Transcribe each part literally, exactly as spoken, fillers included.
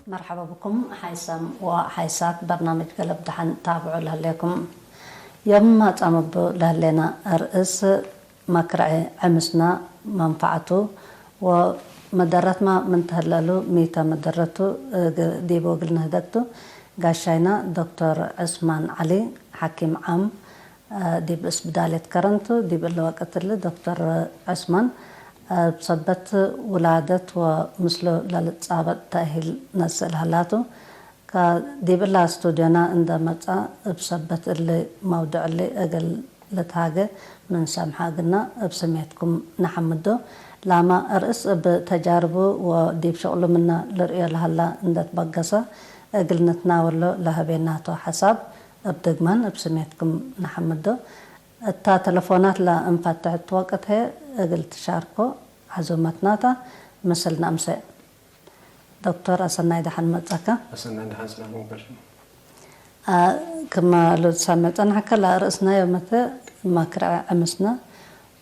መርሐበ ብኩም ሓይሳም ወሓይሳት በርናምጅ ገለብ ደሐን ታብዑ ለህሌኩም። ዮም ማጻም እቡ ለህሌነ አርእስ መክርዒ ዕምስና መንፈዐቱ ወመደረትመ ምን ተህለሉ ሚ ተ መደረቱ እግ-፣ ዲቡ እግል ንህደግቱ ጋሻይና ዶክተር ዑስማን ዐሊ ሐኪም ዓም ዲብ እስብዳሌት ከረንቱ። ዲብ እሊ ወቅት እሊ ዶክተር ዑስማን እብ ሰበት ውላደት ወምስሉ ለልትጻበጥ ተእሂል ነስእ ለሀላቱ። ከ-፣ ዲብ እላ ስቱድዮና እንደ መጽአ እብ ሰበት እሊ መውዱዕ እሊ እግል ልትሃጌ ምን ሰምሐ እግልነ እብ ስሜትኩም ነሐምዶ። ላመ አርእስ እብ ተጃርቡ ወዲብ ሸቅሉ ምነ ልርእዮ ለሀላ እንደ ትበገሰ እግል ንትናወሎ ለሀቤናቱ ሐሳብ እብ ድግመን እብ ስሜትኩም ነሐምዶ። እታ ተለፎናት ለእንፈትሕ እት ወቅት ህዬ እግል ትሻርኮ ዐዙመትናተ ምስል ነአምሴ። ዶክተር አሰናይ ደሐን መጸካ። አሰናይ ደሐን ጽናት ሙበሽር። አ፣ ክመ ሉትሰሜ ጸናሕከ ለርእስና ዮመተ መክርዐ ዕምስነ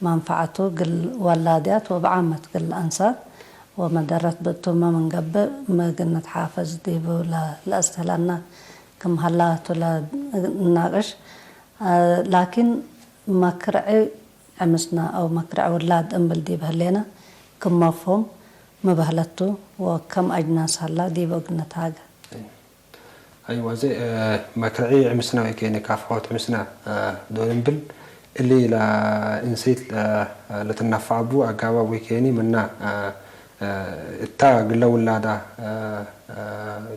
መንፈዐቱ እግል ወላድያት ወብዓመት እግል አንሳት ወመደረት ብእቱመ ምን ገብእ፣ ሚ እግል ንትሓፈዝ ዲቡ ለ-፣ ለአስትህለነ ክም ሀላቱ ለእናቅሽ። አ፣ ላኪን መክርዒ ዕምስነ አው መክርዒ ውላድ እምብል ዲብ ህሌነ ክም መፍሁም ሚ በህለት ቱ ወከም አጅናስ ሀላ ዲቡ እግል ንትሃጌ። አይዋ፣ አዜ፣ እ፣ መክርዒ ዕምስነ ወይኬኒ ካፍሖት ዕምስነ፣ እ፣ ዶል እምብል፣ እሊ ለእንሰይት፣ እ፣ ለትነፈዐቡ አጋባብ ወይኬኒ ምነ፣ እ፣ እ፣ እታ ግለ ውላዳ፣ እ፣ እ፣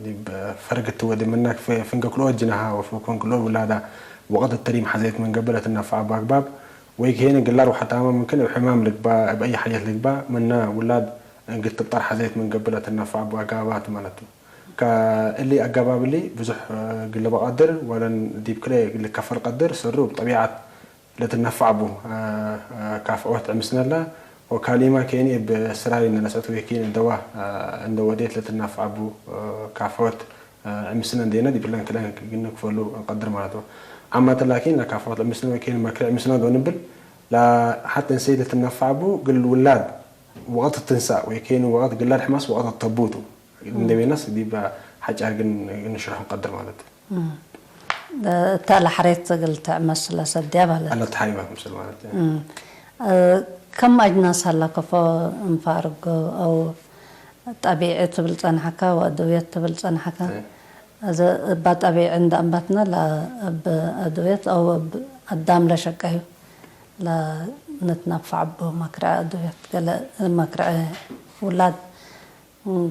ዲብ ፈርግ ትወዴ ምነ ፍ-፣ ፍንገ ክልኦት ጅነሃ ወፍንገ ክልኦት ውላዳ ወቅት ተሪም ሐዘየት ምን ገብእ ለትነፈዐቡ አግባብ ወይኬኒ ግለ ሩሐታመ ምምክን እብ ሕማም ልግባእ፣ እብ አይ ሐየት ልግባእ፣ ምነ ውላድ እግል ትብጠር ሐዘየት ምን ገብእ ለትነፈዐቡ አጋባባት ማለት ቱ። ከእሊ አገባብ እሊ ብዙሕ፣ እ፣ እግል ልበቀድር ወለን ዲብ ክልኤ እግል ልከፈል ቀድር። ሰሩ እብ ጠቢዐት ለትነፈዕ ቡ፣ እ፣ እ፣ ካፍዖት ዕምስነለ ወካሊመ ኬኒ እብ ስራይ እንደ ነስአት ወኬን እደዋ፣ እ፣ እንደ ወዴት ለትነፈዕ ቡ፣ እ፣ ካፍዖት፣ እ፣ ዕምስነ እንዴነ ዲብለን ክለን እግል ንክፈሉ እንቀድር ማለት ቱ። ዓመተ ላኪን ለካፍዖት ዕምስነ ወኬን መክሬ ዕምስነ ዶል እንብል፣ ለሐት እንሰይት ለትነፈዕ ቡ እግል ውላድ ወቅት ትንሳእ ወይኬን ወቅት ግላድ ሕማስ ወቅት ተቡቱ። እንደ ቤናስ ዲብ ሐጫር ግን እንሽርሕ እንቀድር ማለት። እም። እተ ለሐሬት እግል ትዕመስ ለሰድያ ማለት። አለ ተሐይባ ምስል ማለት። እም። እ፣ ከም አጅናስ ሀላ ከፎ እንፋርጎ አው ጠቢዒ ትብል ጸንሐካ ወአድውየት ትብል ጸንሐካ። እም። እዘ እበ ጠቢዒ እንደ አንበትነ ለእብ አድውየት አው እብ አዳም ለሸቀዩ ለንትነፈዕ ቡ መክርዐ አድውየት ገለ መክርዐ ውላድ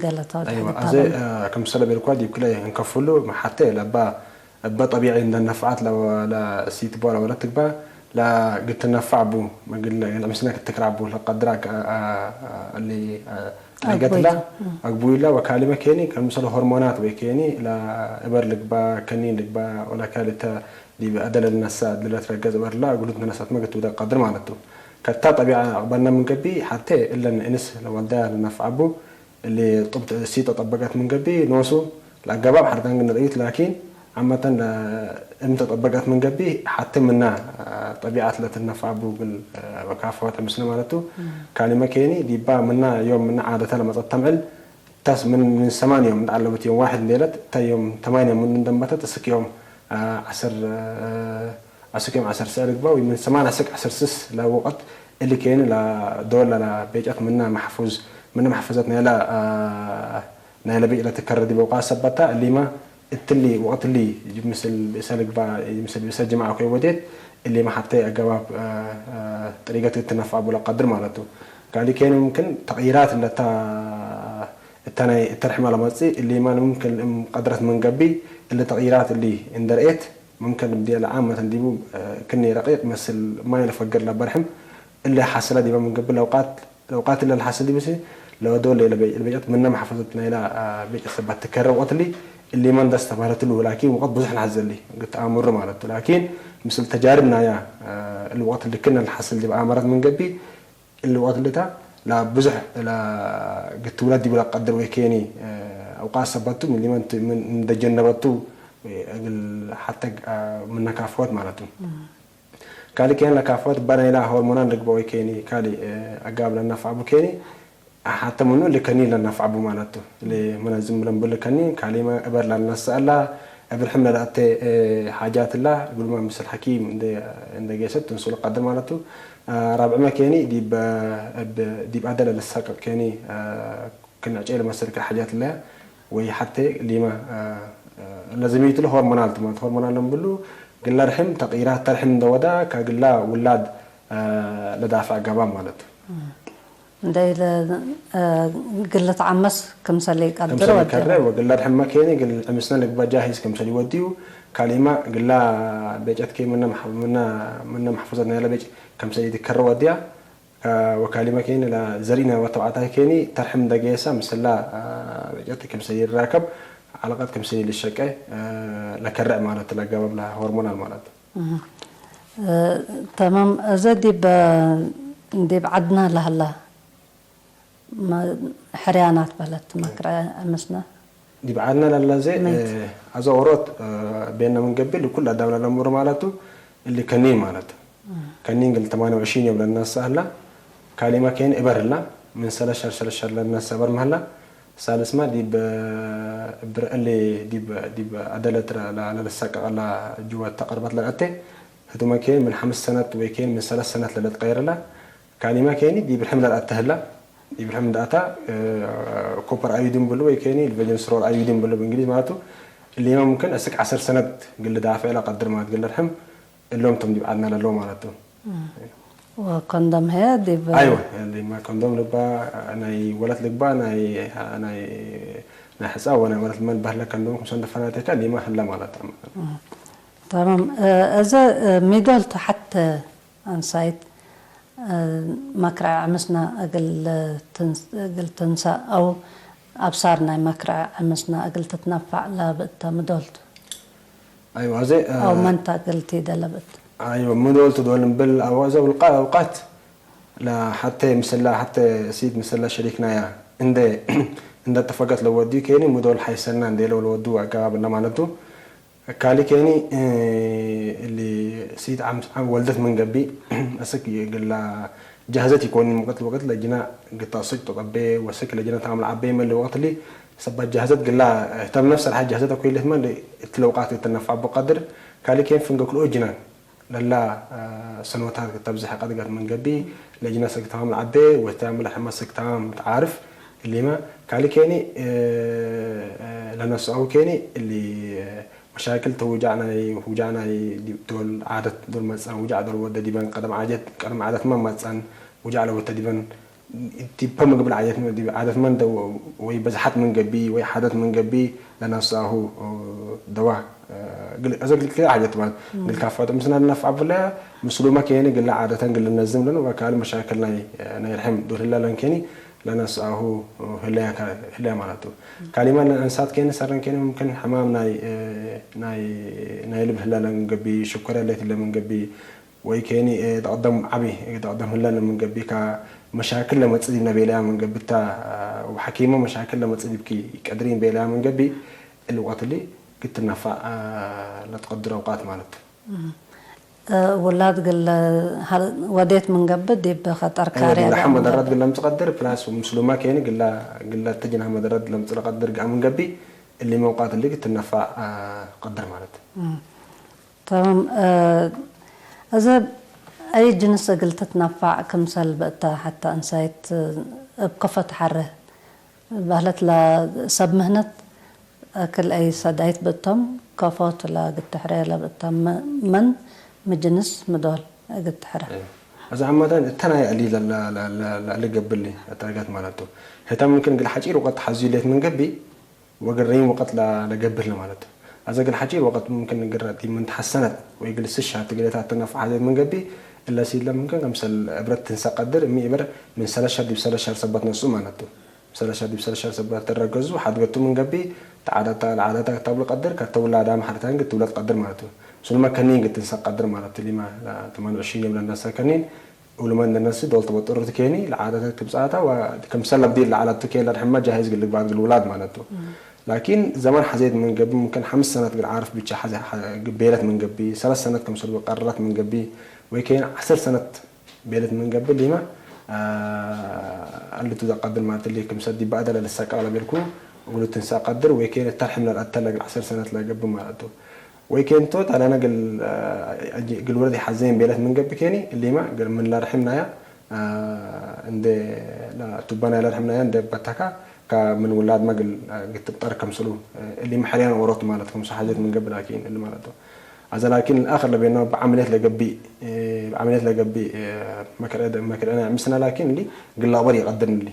ገለታው አይዋ፣ ተሐድት አዜ፣ አለና። እ፣ ክምሰለ ቤልኳ ዲብ ክለ እንከፍሉ፣ ሐቴ ለእባ፣ እበ ጠቢዒ እንደ ነፍዓት ለ-፣ ለእሲት ቦ ለወለት ትግባ፣ ለግትነፋዕ ቡ፣ ምግል፣ ምስነ ክትክራብ ቡ፣ ለቀድር አግ-፣ አ-፣ አ-፣ አ-፣ እሊ፣ አ-፣ አግቡይ። ጠሪገትላ፣ እም። አግቡይላ ወካሊመ ኬኒ፣ ከምሰለ ሆርሞናት ወይ ኬኒ፣ ለእበር ልግባ፣ ከኒን ልግባ፣ ወለካሊተ ዲብ አደለ ልነሳ፣ እድለ ትረገዝ እበርላ፣ እግሉ ትነሳትመ ግትውደ ቀድር ማለት ቱ። ከታ ጠቢዓ አቅበልና ምን ገብእ፣ ሐቴ እለን እንስ ለወልዳያ ልነፍዓ ቡ፣ እሊ ጡብ ሲ ተጠበቀት ምን ገብእ ኖሱ፣ ለአገባብ ሐርዳን ግን ርእዩት፣ ላኪን ዓመተን ለእም ተጠበቀት ምን ገብእ ሐቲ ምና ጠቢዓት ለትነፈዐ ቡ ግን ወካፈወት ምስለ ማለቱ። እም። ካሊመ ኬኒ ዲባ ምና ዮም ምና ዓደተ ለመጸት ተምዕል እታስ ምን፣ ምን ሰማን ዮም እንደ አለበት ዮም ዋሕድ እንዴለት እታ ዮም ተማንያ ምን እንደንበተት እስክ ዮም ዐስር አስክ ዮም ዐስር ሰዕ ልግባ ወይ ምን ሰማን አስክ ዐስር ስስ ለወቀት እሊ ኬኒ ለዶል ለቤጨት ምና መሕፉዝ፣ ምና መሕፈዘት ናይላ ናይለ ቤጭ ለትከረ ዲብ አውቃት ሰበታ፣ እሊመ እትሊ ወቅት እሊ ምስል ብእሰ ልግባ፣ ምስል ብእሰ ጅምዐ ኮይ ወዴት፣ እሊመ ሐቴ አገባብ፣ አ፣ አ፣ ጥሪቀት እትነፈዐ ቡ ለቀድር ማለት ቱ። ካሊ ኬን ሙምክን ተቅይራት ለታ፣ እተ ናይ እተ ርሕመ ለመጽእ፣ እሊመ ሙምክን እም ቀድረት ምን ገብእ፣ እሊ ተቅይራት እሊ እንደ ርኤት፣ ሙምክን እብ ዲያለ ዓመተን ዲቡ፣ አ፣ ክኒ ረቂቅ መስል ማይ ለፈግር ለበርሕም፣ እሊ ሐስለ ዲበ ምን ገብእ ለአውቃት ለአውቃት እለ ለሐስል ዲብሲ፣ ለወዶ ለኢለ ቤ-፣ ለቤጨት ምነ መሐፈዘት ናይላ፣ አ፣ ቤጨት ሰበት ትከረ ወቅት እሊ፣ እሊ መንደስ ተባህለት እሉ፣ ላኪን ወቅት ብዙሕ ለሐዘ እሊ፣ ግት አምሩ ማለት ቱ። ላኪን ምስል ተጃርብ ናያ፣ አ፣ እሊ ወቅት እሊ ክነ ለሐስል ዲብ አመረት ምን ገብእ፣ እሊ ወቅት እሊ ታ፣ ለብዙሕ፣ ለ-፣ ግት ውላድ ዲብ ለቀድር ወይ ኬኒ፣ አ፣ አውቃት ሰበት ቱ፣ ምን ሊመን ት-፣ ምን እንደጀነበቱ፣ እግል ሐተ፣ አ፣ ምነ ካፍወት ማለት ቱ። ካሊ ኬን ለካፍወት እበ ናይላ ሆርሞናን ልግበእ ወይ ኬኒ፣ ካሊ፣ እ፣ አጋብ ለነፈዐ ቡ ኬኒ፣ ሐተ ምኑ እሊ ከኒን ለነፍዐቡ ማለት ቱ። እሊ መነዝም ለንብል ከኒን ካሊመ እበር ለነሰአላ፣ እብ ርሕም ለለአቴ፣ እ፣ ሓጃት እላ፣ እግሉመ ምስል ሐኪም እንደ፣ እንደ ጌሰት ትንሱ ለቀድር ማለት ቱ። እ፣ ራብዕመ ኬኒ ዲብ፣ እብ፣ ዲብ አደ ለልሳቀቅ ኬኒ፣ እ፣ ክን ዕጨይ ለመሰል ክል ሓጃት እለ፣ ወይ ሐቴ ሊመ፣ እ፣ እ፣ ለዝሚቱ ለሆርሞናል ቱ ማለት፣ ሆርሞናል ለንብሉ፣ ግላ ርሕም ተቅይራት ተርሕም እንደ ወዳ፣ ከግላ ውላድ፣ እ፣ ለዳፍዕ ገባ ማለት ቱ። እንደ ኢለ፣ እ፣ ግል ተዓመስ ክምሰል ይቀድር ክምሰል ወድር። ይከረ ወግላ ድሕመ ኬኒ ግል ዕምስነ ልግባ ጃሂዝ ክምሰል ይወድዩ። ካሊማ ግላ ቤጨት ኬ ምነ መሕ-፣ ምነ፣ ምነ መሕፉዘት ናይለ ቤጭ ክምሰል ይትከረ ወድያ። ከ-፣ ወካሊማ ኬኒ ለዘሪእነ ወተውዓታይ ኬኒ ተርሕም ደጌሰ ምስላ፣ እ፣ ቤጨት ክምሰል ይራከብ፣ ዐለቀት ክምሰል ይልሸቀ፣ እ፣ ለከረዕ ማለት ለገበብ ለሆርሞናል ማለት። እህ። እ፣ ተማም። እዘ ዲብ፣ ዲብ ዐድነ ለሀላ መ-፣ ሕርያናት በህለት መክረ ምስነ ዲብ ዐድነ ለለዘ፣ መይት። እ፣ አዘ ኦሮት፣ እ፣ ቤነ ምን ገቢል እኩል አዳም ለለምሩ ማለቱ እሊ ከኒን ማለት። እህ። ከኒን ግል ተማንየ ወዕሽሪን ዮም ለነሰ ህላ፣ ካሊማ ኬን እበር ህላ፣ ምን ሰለሸር ሰለሸር ለነሰ እበር መህላ፣ ሳልስማ ዲብ፣ እብር እሊ ዲብ፣ ዲብ አደለት ለ-፣ ለ-፣ ለልሳቀቀላ ጅወት ተቀርበት ለልአቴ፣ ህቱመ ኬን ምን ሐምስ ሰነት ወይ ኬን ምን ሰለስ ሰነት ለልትቀየርላ፣ ካሊማ ኬኒ ዲብ ርሕም ለልአተህላ፣ ዲብ ርሕም እንደ አታ፣ እ፣ ኮፐር አዩዲን ብሉ ወይ ኬኒ ቬጀን ስሮል አዩዲን ብሉ ብእንግሊዝ ማለቱ፣ እሊመ ሙምክን እስክ ዐሰር ሰነት ግል ዳፍዕ ለቀድር ማለት ግል ርሕም፣ እሎም ቶም ዲብ ዐድነ ለለው ማለት ቱ። እም። ወኮንዶም ህየ ዲብ አይወ፣ ሊማ ኮንዶም ልባ፣ ናይ ወለት ልግባ፣ ናይ፣ ናይ፣ ናይ ሕጻ ወናይ ወለት መን በህለ ኮንዶም ክምሰል ደፈናቴካ ሊማ ህለ ማለት ተ። እም። ተማም። እ፣ እዘ፣ እ፣ ሚዶል ቱ ሐተ አንሳይት፣ እ፣ መክረዕ ዕምስነ እግል ትንስ-፣ እግል ትንሰእ አው አብሳር ናይ መክረዕ ዕምስነ እግል ትትነፋዕ ለብእተ ሚዶል ቱ። አይወ፣ አዜ፣ እ፣ አው መንታ እግል ቲደ ለብእት። አይወ፣ ሚዶል ቱ ዶል እምብል አወ፣ አዜ ውልቃ-፣ አውቃት ለሐቴ ምስላ ሐቴ ሲት ምስላ ሸሪክናያ እንዴ፣ እንደ ተፈገት ለወድዩ ኬኒ ሚዶል ሐይሰና እንዴ ለወልወዱ አገባብ እለ ማለቱ። ካሊ ኬኒ፣ እ፣ እሊ ሲት ዓም፣ ዓም ወልደት ምን ገቢ፣ አስክ ግላ ጃህዘት ይኮኒ ወቅት ወቅት ለጅና ግታ አስክ ተጠቤ ወስክ ለጅና ተማም ለዓቤ መለ ወቅት ሊ ሰባ ጃህዘት ግላ እህተም ነፍስ አልሓ ጃህዘት አኮይለት መን እት ለውቃት እትነፍዐ ብቀድር ካሊ ኬን ፍንገ ክልኦ ጅናን ለላ፣ እ፣ ሰኖታት ተብዝሐ ቀድገት ምን ገቢ ለጅና ስክ ተማም ለዓቤ ወህተም ለሕመ ስክ ተማም ተዓርፍ እሊመ ካሊ ኬኒ፣ እ፣ እ፣ ለነስአው ኬኒ እሊ መሻክል ተ ውጃዕ ናይ፣ ውጃዕ ናይ ዲ-፣ ዶል ዓደት ዶል መጽአን፣ ውጃዕ ዶል ወደ ዲበን፣ ቀደም ዓጀት፣ ቀደም ዓደትመ መጽአን፣ ውጃዕ ለወተ ዲበን፣ ዲበ ምግብ ለዓጀትመ፣ ዲብ ዓደትመ እንደ ወ-፣ ወይ በዝሐት ምን ገቢ፣ ወይ ሓደት ምን ገቢ፣ ለነስአሁ ደዋ፣ እግል፣ እዘ እግል ክል ሓጀት ማለት፣ እም። እግል ካፋቱ ምስና ነፍዐ ብለ፣ ምስሉመ ኬኒ ግለ ዓደተን ግል ነዝም ለን፣ ወካል መሻክል ናይ፣ ናይ ርሕም ዶል ህለ ለን ኬኒ፣ ለነስአሁ ህለያ ከ-፣ ህለያ ማለት ቱ። ካሊማ ለእንሳት ኬን ሰረን ኬን ሙምክን ሕማም ናይ፣ እ፣ ናይ፣ ናይ ልብ ህለ ለምን ገቢ፣ ሽኮርያ ሌት ለምን ገቢ፣ ወይ ኬኒ፣ እ፣ ተቀደም ዓቢ፣ ተቀደም ህለ ለምን ገቢ፣ ከ መሻክል ለመጽእ ዲብነ ቤለያ ምን ገቢ፣ ታ፣ ወሐኪመ መሻክል ለመጽእ ዲብኪ ቀድሪን ቤለያ ምን ገቢ፣ እሊ ወቅት እሊ ክትነፋእ፣ እ፣ ለትቀድር አውቃት ማለት ቱ። እም። እ፣ ውላድ ግለ ሀል-፣ ወዴት ምን ገብእ ዲብ ከጠር አይወ፣ ካርያ ግለ ሐ መደረት ግለ ምጽእ ቀድር፣ ፕላስ ምስሉማ ኬኒ ግለ፣ ግለ እተ ጅናህ መደረት ለምጽእ ለቀድር ገአ ምን ገብእ፣ እሊ መውቃት እሊ ክትነፋዕ፣ አ፣ ቀድር ማለት። እም። ተማም። እ፣ እዘ አይ ጅንስ እግል ትትነፋዕ ክምሰል ብእተ ሐተ እንሳይት እብ ከፎ ተሐርህ። በህለት ለሰብ ምህነት አክል አይ ሰዳይት ብእቶም፣ ከፎ ቱ ለእግል ትሕሬ ለብእቶም መ-፣ መን ምጅንስ ምዶል እግል ትሕረ። አይ። አዚ አማዳን እተ ናይ እሊ ለ-፣ ለ-፣ ለ-፣ ለ-፣ ለገብሊ አጠረጋት ማለት ቱ። ህተ ምምክን እግል ሐጪር ወቀት ሐዙ ሌት ምን ገቢ ወእግል ረይም ወቀት ለ-፣ ለገብር ለማለት ቱ። አዚ እግል ሐጪር ወቀት ምምክን እግል ረቲ ምን ተሐሰነት ወይ እግል ስሻ ትግሌታት ትነፍዓ ሌት ምን ገቢ እለ ሲለ ምምክን ከምሰል እብረት ትንሰ ቀድር እሚ እብር ምን ሰለሻ ዲብ ሰለሻ ሰበት ነሱ ማለት ቱ። ሰለሻ ዲብ ሰለሻ ሰበት ተረገዙ፣ ሐድገቱ ምን ገቢ፣ ተዓደታ ለዓደታ ክታብ ለቀድር፣ ከተ ውላዳ መሐረታን ግድ ትውለድ ቀድር ማለት ቱ። ሱልመ ከኒን ግድ ትንሰቅ ቀድር ማለት ቱ። ሊማ ለተማን ወዕሽሪን ዮም ለነሰ ከኒን፣ ኡልመ እንደነስ ዶል ተበጥሩ ትኬኒ፣ ለዓደተ ትብጻታ፣ ወክምሰል ለብዲር ለዓለቱ ኬን ለርሕመ ጃሂዝ ግል ልግባት ግል ውላድ ማለት ቱ። እም። ላኪን ዘመን ሐዜት ምን ገቢ፣ ሙምክን ሐምስ ሰነት ግል ዓርፍ ብቻ ሐዘ-፣ ሐ-፣ ቤለት ምን ገቢ፣ ሰለስ ሰነት ክምሰል ቀረረት ምን ገቢ፣ ወይ ኬን ዐስር ሰነት ቤለት ምን ገብእ ሊመ አ፣ እሊ ቱ ዘቀድር ማለት እሊ ክምሰል ዲብ በአደ ለልሰቀል ለቤልኩ እግሉ ትንሰእ ቀድር፣ ወይኬን እተ ርሕም ለልአተ ለእግል ዐስር ሰነት ለገብእ ማለት ቱ። ወይኬን ቶት አለነ እግል፣ አ፣ እግል ወለት ይሐዘይን ቤለት ምን ገብእ ኬኒ፣ እሊመ እግል ምን ለርሕም ናያ፣ አ፣ እንዴ ለቱበ ናይ ለርሕም ናያ እንዴ በተካ፣ ከምን ውላድመ እግል፣ አ፣ እግል ትብጠር ከምስሉ፣ አ፣ እሊመ ሕርያን ኦሮት ማለት ክምሰል ሐዘይት ምን ገብእ ላኪን እሊ ማለት ቱ። አዘ ላኪን ለአክር ለቤልናሁ በዐመልየት ለገብእ፣ እ፣ በዐመልየት ለገብእ፣ እ፣ መክርዕ፣ መክርዕ ናይ ምስና ላኪን እሊ እግል ለአቅበል ኢቀድርን እሊ።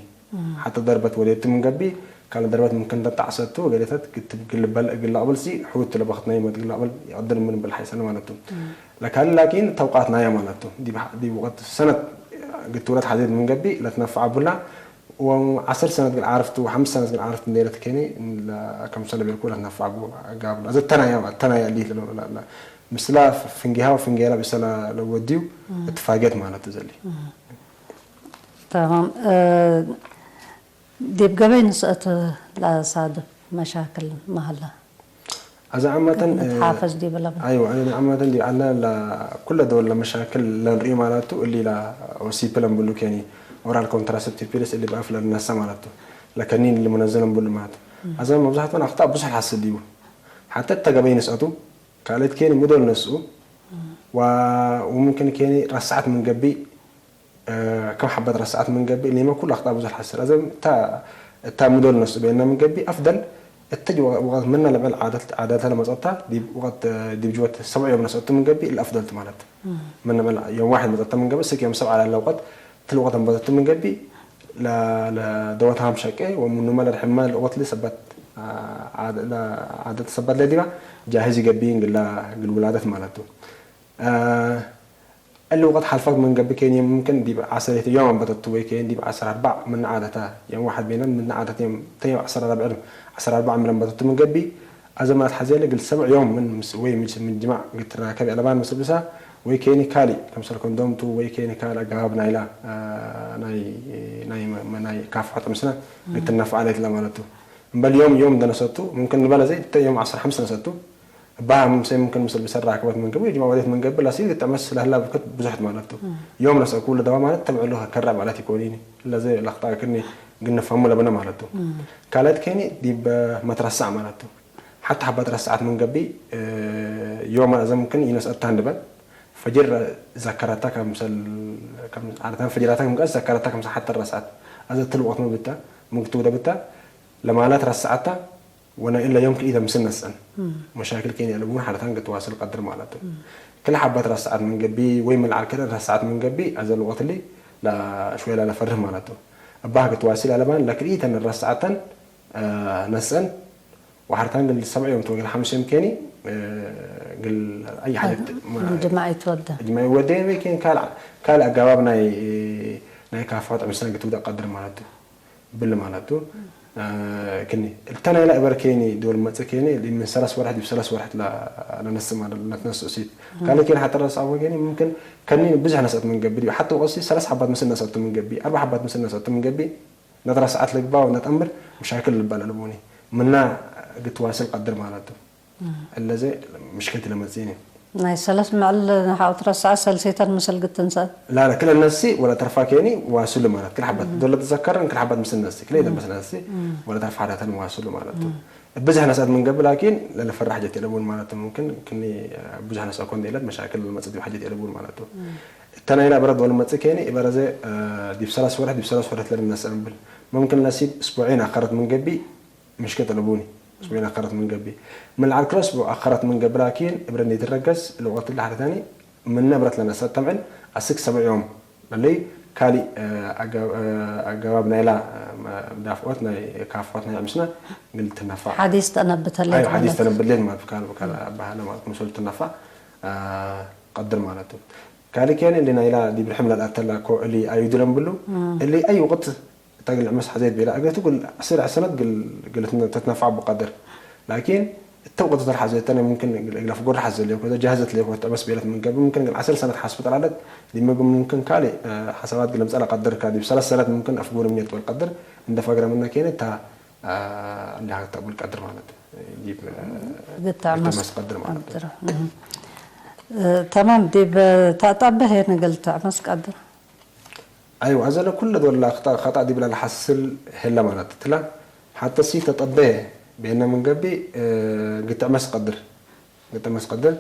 ሐተ ደርበት ወዴቱ ምን ገብእ፣ ካልእ ደርበት ምክን ተጣዕሰቱ፣ ገሌተት ግልበል፣ እግል ለአቅበል ሲ ሑቱ ለበክት ናይ መት እግል ለአቅበል ኢቀድር ምን ብል ሐይሰነ ማለት ቱ። ለካልእ ላኪን ተውቃት ናያ ማለት ቱ። ዲብ ሐ-፣ ዲብ ወቅት ሰነት ግትውለት ሐዜት ምን ገብእ ለትነፈዐ ቡላ፣ ወዐስር ሰነት እግል ዓርፍቱ ወሐምስ ሰነት እግል ዓርፍቱ እንዴ ለትኬኒ፣ ለ-፣ ከምሰለ ቤልኩ ለትነፈዐ ቡ-፣ ጋብሎ። አዘ ተናያ፣ ተናያ እሊ ለ-፣ ለ-፣ ለ-፣ ምስላ ፍንጌሃ ወፍንጌላ ብእሰ ለ-፣ ለወድዩ እም። እትፋጌት ማለት ዘሊ። እም። ተማም። እ፣ ዲብ ገበይ ንስአት ለአሳድፍ መሻክል መሀላ? አዘ ዓመተን፣ እ፣ ንትሓፈዝ ዲብ ለብል። አይወ፣ አነ ዓመተን ዲብ ዐለ ለኩለ ደወል ለመሻክል ለንርእዩ ማለቱ፣ እሊ ለኦሲፒ ለንብሉ ኬኒ፣ ኦራል ኮንትራሰፕቲቭ ፒልስ እሊ በአፍ ለልነሰእ ማለቱ፣ ለከኒን እሊ ሙነዘ ለንብሉ ማለቱ። እም። አዘ መብዛሕትኦን አክጣእ ብዙሕ ለሐስል ዲቡ። ሐተ እተ ገበይ ንስአቱ፣ ካልእት ኬኒ ምዶል ነስኡ፣ እም። ወ-፣ ወሙምክን ኬኒ ረሰዐት ምን ገብእ፣ እ፣ ከም ሐበት ረሰዐት ምን ገብእ፣ እሊመ ኩሉ አክጣእ ብዙሕ ለሐስል። አዘ እተ፣ እተ ምዶል ነስኡ ቤልና ምን ገብእ፣ አፍደል እተ ጅ-፣ ወቀት ምነ ለብዕል ዓደት፣ ዓደተ ለመጸታ፣ ዲብ ወቀት፣ ዲብ ጅወት ሰብዕ ዮም ነስአቱ ምን ገብእ፣ እሊ አፍደል ቱ ማለት። እም። ምነ ለብዕል ዮም ዋሕድ መጸተ ምን ገብእ፣ ስክ ዮም ሰብዕ ለህለ ወቀት፣ ትል ወቀት አንበተቱ ምን ገብእ፣ ለ-፣ ለደወትሃም ሸቄ፣ ወምኑመ ለርሕመ ለወቅት ለሰበት፣ አ፣ ዓድ-፣ ለዓደት ሰበት ለዲባ፣ ጃህዝ ይገብእ፣ እግል፣ እግል ውላደት ማለት ቱ። አ፣ እሊ ወቅት ሐልፈት ምን ገብእ ኬንየ ሙምክን ዲብ ዐሰሬት ዮም አንበተቱ ወይ ኬን ዲብ ዐሰር አርበዕ ምን ዓደተ ዮም ዋሕድ ቤነ ምን ዓደት ዮም ተዮም ዐሰር አርበዕ ዐሰር አርበዕ ምን አንበተቱ ምን ገብእ አዘ ምን አትሐዜ ለእግል ሰብዕ ዮም ምን ምስ-፣ ወይ ምን ጅማዕ እግል ትራከብ የአለባን ምስል ብሳ ወይ ኬኒ ካልእ ክምሰል ኮንዶም ቱ ወይ ኬኒ ካልእ አገባብ ናይላ፣ አ፣ ናይ፣ ናይ መ-፣ ናይ ካፍሖት ምስለ እግል ትነፈዕ ዐለት ለማለት ቱ። እምበል ዮም፣ ዮም እንደ ነሰቱ ሙምክን ንበለ ዘይ እተ ዮም ዐስር ሐምስ ነሰቱ እባህ ምሰ ሙምክን ምስል ብሰር ራክበት ምን ገብእ፣ ጅማዕ ወዴት ምን ገብእ፣ ለሲል ግጠመስ ለህላ ብክት ብዙሕት ማለት ቱ። እም። ዮም ነሰእኩ ለደዋ ማለት ተብዕሉ ከረ ማለት ኢኮኒኒ። ለዘ ለክጣ ክኒ ግን ንፈህሙ ለብነ ማለት ቱ። እም። ካልአት ኬኒ ዲብ መትረሳዕ ማለት ቱ። ሐታ ሐባት ረሳዓት ምን ገብእ፣ እ፣ ዮም አዘ ሙምክን ይነስአታ እንድበል። ፈጅር ዘከረታ ከምሰል፣ ከም ዓደታን ፈጅራታ ከም ቀስ ዘከረታ ከምሰል ሐታ ረሳዓት። አዘ ትል ወቅት ምን ብታ፣ ምን ክትውደ ብታ፣ ለማላት ረሳዓታ፣ ወነ እለ ዮም ክልኢተ ምስል ነስአን። እም። መሻክል ኬን የአለቡን ሐለታን ክትዋስል ቀድር ማለት ቱ። እም። ክል ሐባት ረሳዓት ምን ገብእ ወይ ምን ለዐል ክል ረሳዓት ምን ገብእ አዘ ልወቅት እሊ ለሽወይ ለፈርህ ማለት ቱ። እባህ ክትዋስል አለባን ለክልኢተን ረሳዓተን፣ አ፣ ነስአን ወሐርታን ግል ሰብዕ ዮም ቱ ወግል ሐምስ ዮም ኬኒ፣ አ፣ ግል አይ ሐደት ማ-፣ ጅማዕ ይትወደ። ጅማዕ ይወደ ወይ ኬን ካል፣ ካል አጋባብ ናይ፣ ናይ ካፋት ምስለን ክትውደ ቀድር ማለት ቱ። ብል ማለት ቱ። አ፣ ክኒ እተ ናይላ እበር ኬኒ ዶል መጽእ ኬኒ ምን ሰለስ ወርሕ ዲብ ሰለስ ወርሕ ለ-፣ ለነስእ ማለት ለትነስእ ሲት። እም። ካልእ ኬኒ ሐተ ረሳዕዎ ኬኒ ሙምክን ከኒን ብዝሕ ነስአት ምን ገብእ ዲብ ሐተ ወቀሲ ሰለስ ሐባት ምስል ነስአቱ ምን ገብእ፣ አርበዕ ሐባት ምስል ነስአቱ ምን ገብእ፣ ነትረሳዓት ልግባ ወነትአምር መሻክል ልባል አለቡኒ። ምና ግትዋስል ቀድር ማለት ቱ። እም። እለዘ ምሽክልት ለመጽእኒ። ናይ ሰለስ መዕል ሐውት ረሳዕ ሰልሴተን ምስል ግትንሰ። ላለ፣ ክለ ነሲ ወለ ተርፋ ኬኒ ዋስሉ ማለት። ክል ሐበት እም። ዶለ ትዘከርን ክል ሐበት ምስል ነሲ። ክለ እም። ደበስ ነሲ እም። ወለ ተርፋ ሐዳተን ዋስሉ ማለት። እም። ብዝሕ ነስአት ምን ገብእ ላኪን ለልፈራ ሐጀት የለቡን ማለት። ሙምክን ክኒ ብዙሕ ነስአ ኮን ዴለት መሻክል ለመጽእ ዲብ ሐጀት የለቡን ማለት። እም። እተ ናይላ በረድ ወለ መጽእ ኬኒ እበረዘ፣ አ፣ ዲብ ሰለስ ወርሕ፣ ዲብ ሰለስ ወርሕ ለልነስአ እምብል። ሙምክን ነሲ እስቡዒን አከረት ምን ገብእ ምሽክት አለቡኒ። እስቡዒን አከረት ምን ገብእ። ምን ለዐል ክለ እስቡዕ አከረት ምን ገብእ ላኪን፣ እብረ እንዴ ትረገስ፣ ለወቅት ለሐተታኒ፣ ምነ እብረት ለነሰአት ተምዕል፣ አስክ ሰብዕ ዮም፣ ለለይ ካልእ፣ አ፣ አገ-፣ አ፣ አገባብ ናይላ፣ አ፣ መ-፣ ዳፍዖት ናይ ካፍሖት ናይ ምስና፣ ግል ትነፋዕ። ሐዲስ ተነብተሌት አይ፣ ሐዲስ ማለት። ተነብተሌት ማለት፣ ካል፣ ካል እም። አባህለ ማለት፣ ምሰል ትነፋዕ፣ አ፣ ቀድር ማለት ቱ። ካልእ ኬን እንዴ ናይላ ዲብ ርሕም ለልአተላ ኮ እሊ አዩዱ ለንብሉ፣ እም። እሊ አይ ወቅት እተ እግል ዕመስ ሐዜት ቤለ፣ እግል ትጉል ዐስር ሰነት እግል፣ እግል ትነ-፣ ትትነፈዕ ብቀድር። ላኪን፣ እተ ወቅት ተር ሐዜት ተነ ሙምክን እግል፣ እግል አፍጎር ሐዘ ሌኮ፣ እተ ጃህዘት ሌኮ፣ ትዕመስ ቤለት ምን ገብእ፣ ሙምክን እግል ዐስር ሰነት ሐስብ ጠላለጥ፣ ዲመ ግን ሙምክን ካልእ፣ አ፣ ሐሳባት እግል አምጸእ ለቀድር፣ ከዲብ ሰለስ ሰነት ሙምክን አፍጎር ምንየት ወልቀድር፣ እንደ ፈግረ ምነ ኬነ፣ እተ፣ አ፣ እንደ ሀገር ተቅቡል ቀድር ማለት፣ ዲብ፣ አ፣ እግል ትዕመስ ትዕመስ ቀድር ማለት። ቀድር። እህ። እ፣ ተማም፣ ዲብ ተአጣበህ ሄን እግል ትዕመስ ቀድር። አይወ፣ አዘ ለኩለ ዶል ለአክጠእ ከጠእ ዲብለ ለሐስል ህለ ማለት ትላ። ሐተ ሲተ ጠቤ ቤነ ምን ገብእ፣ እ፣ ግትዕመስ ቀድር። ግጥም መስቀድር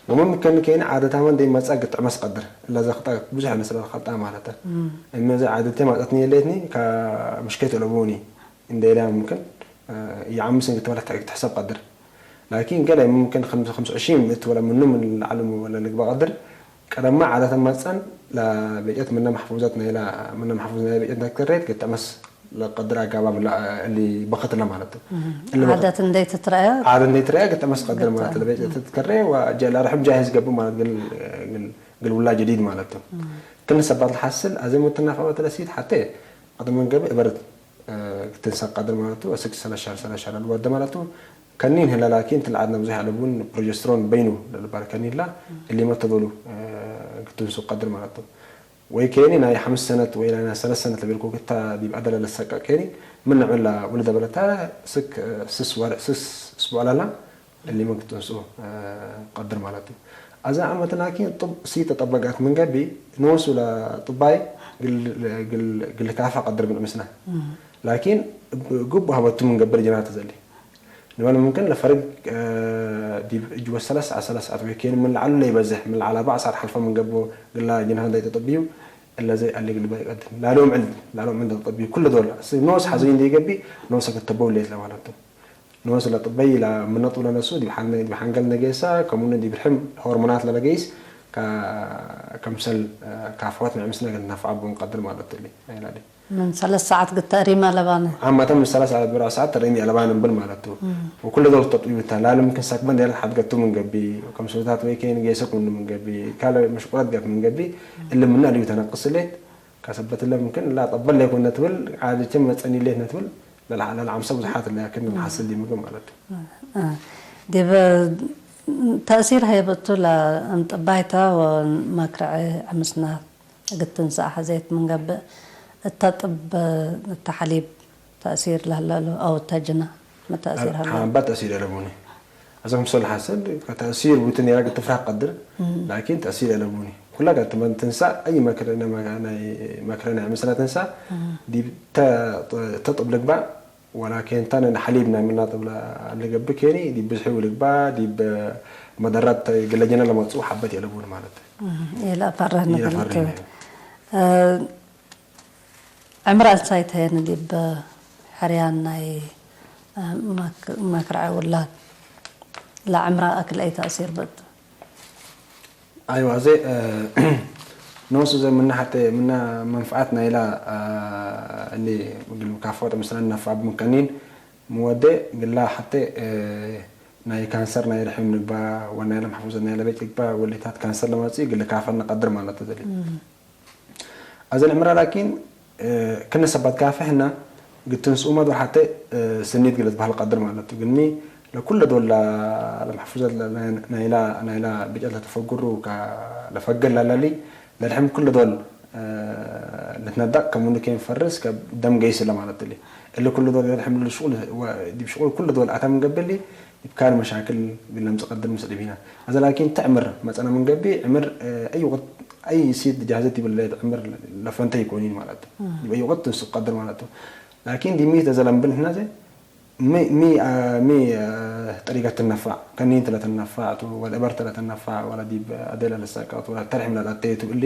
ወመምከን ከይነ ዓደታመ እንዴ መጽአ ግጥዕ መስቀድር። እለ ዘክጠ ብዙሕ መስለ ኸልጣ ማለተ። እም። እመ ዘ ዓደቴ ማጸትኒ የሌትኒ ከ-፣ ምሽከይት ለቡኒ እንዴ ኢላ ሙምክን፣ እ፣ የአምስት ግጥም ለትሕሰብ ቀድር። ላኪን ገሌ ሙምክን ኸምስ-፣ ኸምስ ወዕሽሪን ምእት ወለ ምኑ ምን ለዓለም ወለ ልግባ ቀድር። ቀደማ ዓደተ መጸን ለቤጨት ምነ መሕፉዘት ናይላ፣ ምነ መሕፉዝ ናይላ ቤጨት እንዳትከሬት ግጥዕ መስ ለቀድር አጋባብ ለ-፣ እሊ በክት ለማለት ቱ። እህ፣ እሊ በክት ዓደት እንዴ ትትረአ ዓደት እንዴ ትረአ ግጥዕ መስቀድር ግጥዕ። ማለት ለቤት ትትከሬ ወጀ-፣ ለርሕም ጃሂዝ ገብእ ማለት ግል፣ ግል፣ ግል ውላ ጀዲድ ማለት ቱ። እህ። ክል ሰባት ለሐስል አዜ ሙትናፈቀት ለሲት ሐቴ ቀድመን ገብእ እበርት፣ እ፣ ክትንሰቅ ቀድር ማለት ቱ። እስክ ሰለስ ሸህር፣ ሰለስ ሸህር አልወደ ማለት ቱ። ከኒን ህለ ላኪን ትልዓድነ ብዙሕ አለቡን ፕሮጀስትሮን በይኑ ለልባል ከኒን ላ እህ። እሊ መተዶሉ፣ እ፣ ክትንሱ ቀድር ማለት ቱ። ወይ ኬኒ ናይ ሐምስ ሰነት ወይ ናይ ሰለስ ሰነት ለቤልኩ ክታ ዲብ አደለ ለሰቀ ኬኒ ምን ነዕምላ ውልደ በለታ ስክ ስስ ወርሕ ስስ እስቡዕ ለላ እሊ ምን ክትንስኡ፣ እ፣ ቀድር ማለት እዩ። አዛ አመት ላኪን ጥብ ሲ ተጠበቃት ምን ገቢ ኖሱ ለጥባይ ግል፣ ግል፣ ግል ካፋ ቀድር ምን ምስና። እም። ላኪን እብ ጉብ ሀበቱ ምን ገብር ጅናተ ዘሊ። ንበል ምምክን ለፈርግ፣ እ፣ ዲብ እጅ ወሰለስ ሰዓት፣ ሰለስ ሰዓት ወይ ኬን ምን ለዐሉ ለይበዝሕ፣ ምን ለዐለ አርበዕ ሰዓት ሐልፈ ምን ገብኦ፣ ግላ ጅንሐ እንዴ ተጠብዩ፣ እለ ዘይ አሊ ግልበ ይቀድም። ላሎም ዕልድ፣ ላሎም ዕልድ ተጠብዩ፣ ኩለ ዶል፣ ኖስ ሐዘዩ እንዴ ይገብእ፣ ኖሰ ከተበው ሌት ለማለት ቱ። ኖስ ለጥበይ ለምነጡ ለነሱ፣ ዲብ ሐን-፣ ዲብ ሐንገል ነጌሳ፣ ከሙነ ዲብ ርሕም ሆርሞናት ለለገይስ፣ ከ-፣ ከምሰል፣ እ፣ ካፍሖት ምዕምስነ እግል ነፍዐ ቦ እንቀድር ማለት ቱ። እሊ፣ አይላሊ። ምን ሰለስ ሰዓት ግተሪመ ለባነ። አማተ ምን ሰለስ ሰዓት ብራ ሰዓት ተሪም የለባን እንብል ማለት ቱ። እም። ወኩለ ዶል ተጥቢብ ተ፣ ላሊ ምክን ሰክበን ዴለ ሐድገቱ ምን ገቢ፣ ከምሱታት ወይ ኬን ጌሰክ ምኑ ምን ገቢ፣ ካለ መሽቁላት ገፍ ምን ገቢ፣ እም። እሊ ምነ አልዩ ተነቅስ ሌት፣ ከሰበት እለ ምክን ላ ጠበል ለይኮን ነትብል፣ ዓድችን መጸኒ ሌት ነትብል፣ ለልዓ-፣ ለልዓምሰ ብዙሓት ለክን እም። ሐስል ዲምግም ማለት ቱ። እ፣ እ። ዲብ ተእሲር ሀይበቱ ለእንጥባይተ ወመክረዐ ዕምስና እግል ትንሰእ ሐዜት ምን ገብእ፣ እተ ጥብ፣ እተ ሐሊብ ተእሲር ለህለሉ አው እተ ጅነ ሚ ተእሲር ሀለ? ሐመ ተእሲር የለቡኒ። አዘ ክምሰል ሐሰል ከተእሲር ቡትን የራግ ትፍራህ ቀድር፣ እም። ላኪን ተእሲር የለቡኒ። ኩላ ጋር ትመን ትንሳ አይ መክረ-፣ ናይ መክረነ ምስላ ትንሳ እም። ዲብ ተ-፣ ተጥብ ልግባእ ወላኪን ታነ ሐሊብ ናይ ምናጥብ ለገብእ ኬኒ ዲብ ብዝሒ ልግባእ፣ ዲብ መደራት ግለ ጀነ ለመጽኡ ሐበት የለቡኒ ማለት። እም። ኢለአፈርህ ኢለአፈርህ ንብል። እ፣ ዕምረ እንሳይት ሄን ዲብ ሕርያን ናይ፣ እ፣ መክ-፣ መክረዐ ውላድ ለዕምረ አክል አይ ተእሲር ብእቱ? አይዋ፣ አዜ፣ እ፣ ኖሱ ዘ ምነ ሐቴ ምነ መንፈዓት ናይላ፣ እ፣ እሊ እግል ካፎት ምስለን ነፍዐ ምን ከኒን ምወዴ ግላ ሐቴ፣ እ፣ ናይ ካንሰር ናይ ርሕም ንግባ ወናይለ መሕፉዘት ናይለ ቤት ልግባ ወሊታት ካንሰር ለመጽእ እግል ካፈ ነቀድር ማለት ተዘሊ። እም። አዘ ለዕምረ ላኪን፣ እ፣ ክነ ሰባት ካፈ ህና፣ ግትንስኡ መድ ወሐቴ፣ እ፣ ስኒት ግለት በህል ቀድር ማለት ቱ። ግኒ ለኩለ ዶል ለ-፣ ለመሕፉዘት ለ-፣ ለ-፣ ናይላ፣ ናይላ ብጨት ለተፈግሩ ከ-፣ ለፈግር ለለሊ፣ ለልሕም ኩለ ዶል፣ እ፣ ልትነደቅ ከሙኑ ኬን ፈርስ ከደም ገይስ ለማለት እሊ። እሊ ኩለ ዶል ለልሕም ልሽቁል ወ-፣ ዲብ ሽቁል ኩለ ዶል አታ ምን ገብእ እሊ፣ እብ ካን መሻክል እግል ለምጽእ ቀድር ምስል እቢና። አዘ ላኪን ተ ዕምር መጸነ ምን ገብእ፣ ዕምር፣ እ፣ አይ ወቅት፣ አይ ሲት ጃህዘት ይብል ለየት ዕምር ለፈንተ ይኮኒን ማለት ቱ። እም። ዲብ አይ ወቅት ትንስእ ቀድር ማለት ቱ። ላኪን ዲብ ሚ ተዘለምብል ህና ዘ ሚ፣ ሚ፣ አ፣ ሚ፣ አ፣ ጠሪቀት ትነፋዕ፣ ከኒንት ለትነፋዕ ቱ፣ ወለ እበርት ለትነፋዕ፣ ወለ ዲብ አደለ ለሰቀት፣ ወለ ተርሕም ለለአተየ ቱ፣ እሊ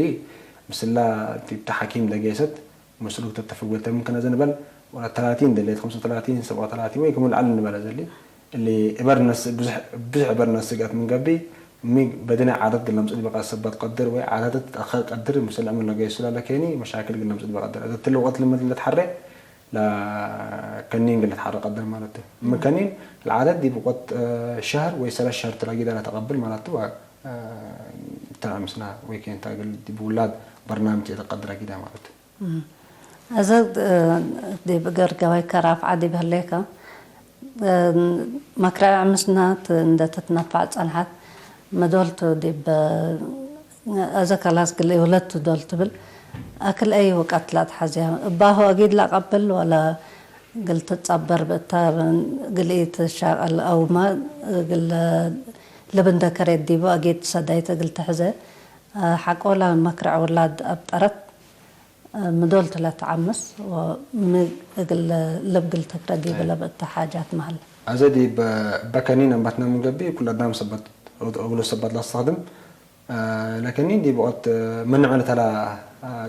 ምስላ ዲብ ተ ሐኪም ደጌሰት፣ መስሉክ ተተፈግበተ ምክን አዘ ንበል፣ ወለ ተላቲን ደሌት፣ ኸምሰ ወተላቲን፣ ሰብዐ ወተላቲን ወይ ክም ለዐል ንበል አዘ እሊ፣ እሊ እበር ነስ-፣ ብዙሕ፣ ብዙሕ እበር ነስገት ምን ገብእ፣ ሚ በድነ ዓደት ግል ለምጽእ ዲበ ሰበት ቀድር ወይ ዓደት ትትአኸር ቀድር፣ ምስል ዕምር ለገይሱ ለለኬኒ መሻክል ግል ለምጽእ ዲበ ቀድር። አዘ እትሊ ወቅት ልምድ ለትሐሬ፣ ለከኒን ግል ለትሐሬ ቀድር ማለት ቱ። ም ከኒን ለዓደት ዲብ ወቅት፣ እ፣ ሸህር ወይ ሰለስ ሸህር ትላጊዳ ለተቀብል ማለት ቱ፣ እ፣ ተዕምስና ወይ ኬንታ ግል ዲብ ውላድ በርናምጅ ለተቀድር አጊዳ ማለት ቱ። እም። አዘ፣ እ፣ ዲብ እገር ገባይ ከራፍዓ ዲብ ህሌከ፣ እ፣ መክረዐ ዕምስናት እንደ ትትነፋዕ ጸንሐት፣ መዶልቱ ዲብ፣ እ፣ አዘ ከላስ ግል ወለቱ ዶል ትብል፣ አክል አይ ወቀት ለአትሐዝያ? እባሁ አጊድ ለአቀብል ወለ እግል ትጸበር ብእታ፣ እግል ኢትሻቀል አውመ እግል ልብ እንደ ከሬት ዲቡ አጊድ ሰዳይት እግል ትሕዜ፣ ሐቆለ መክረዕ ውላድ አብጠረት ምዶል ቱ ለተዐምስ ወሚ እግል ልብ እግል ትክረ ዲብ አይ። ለብእተ ሓጃት መሀል። አዜ ዲብ እበ ከኒን አንበትነ ምን ገብእ፣ ኩሉ አዳም ሰበት፣ እግሉ ሰበት ለአስተክድም። ለከኒን ዲብ ወቅት ምንዐ ለተላ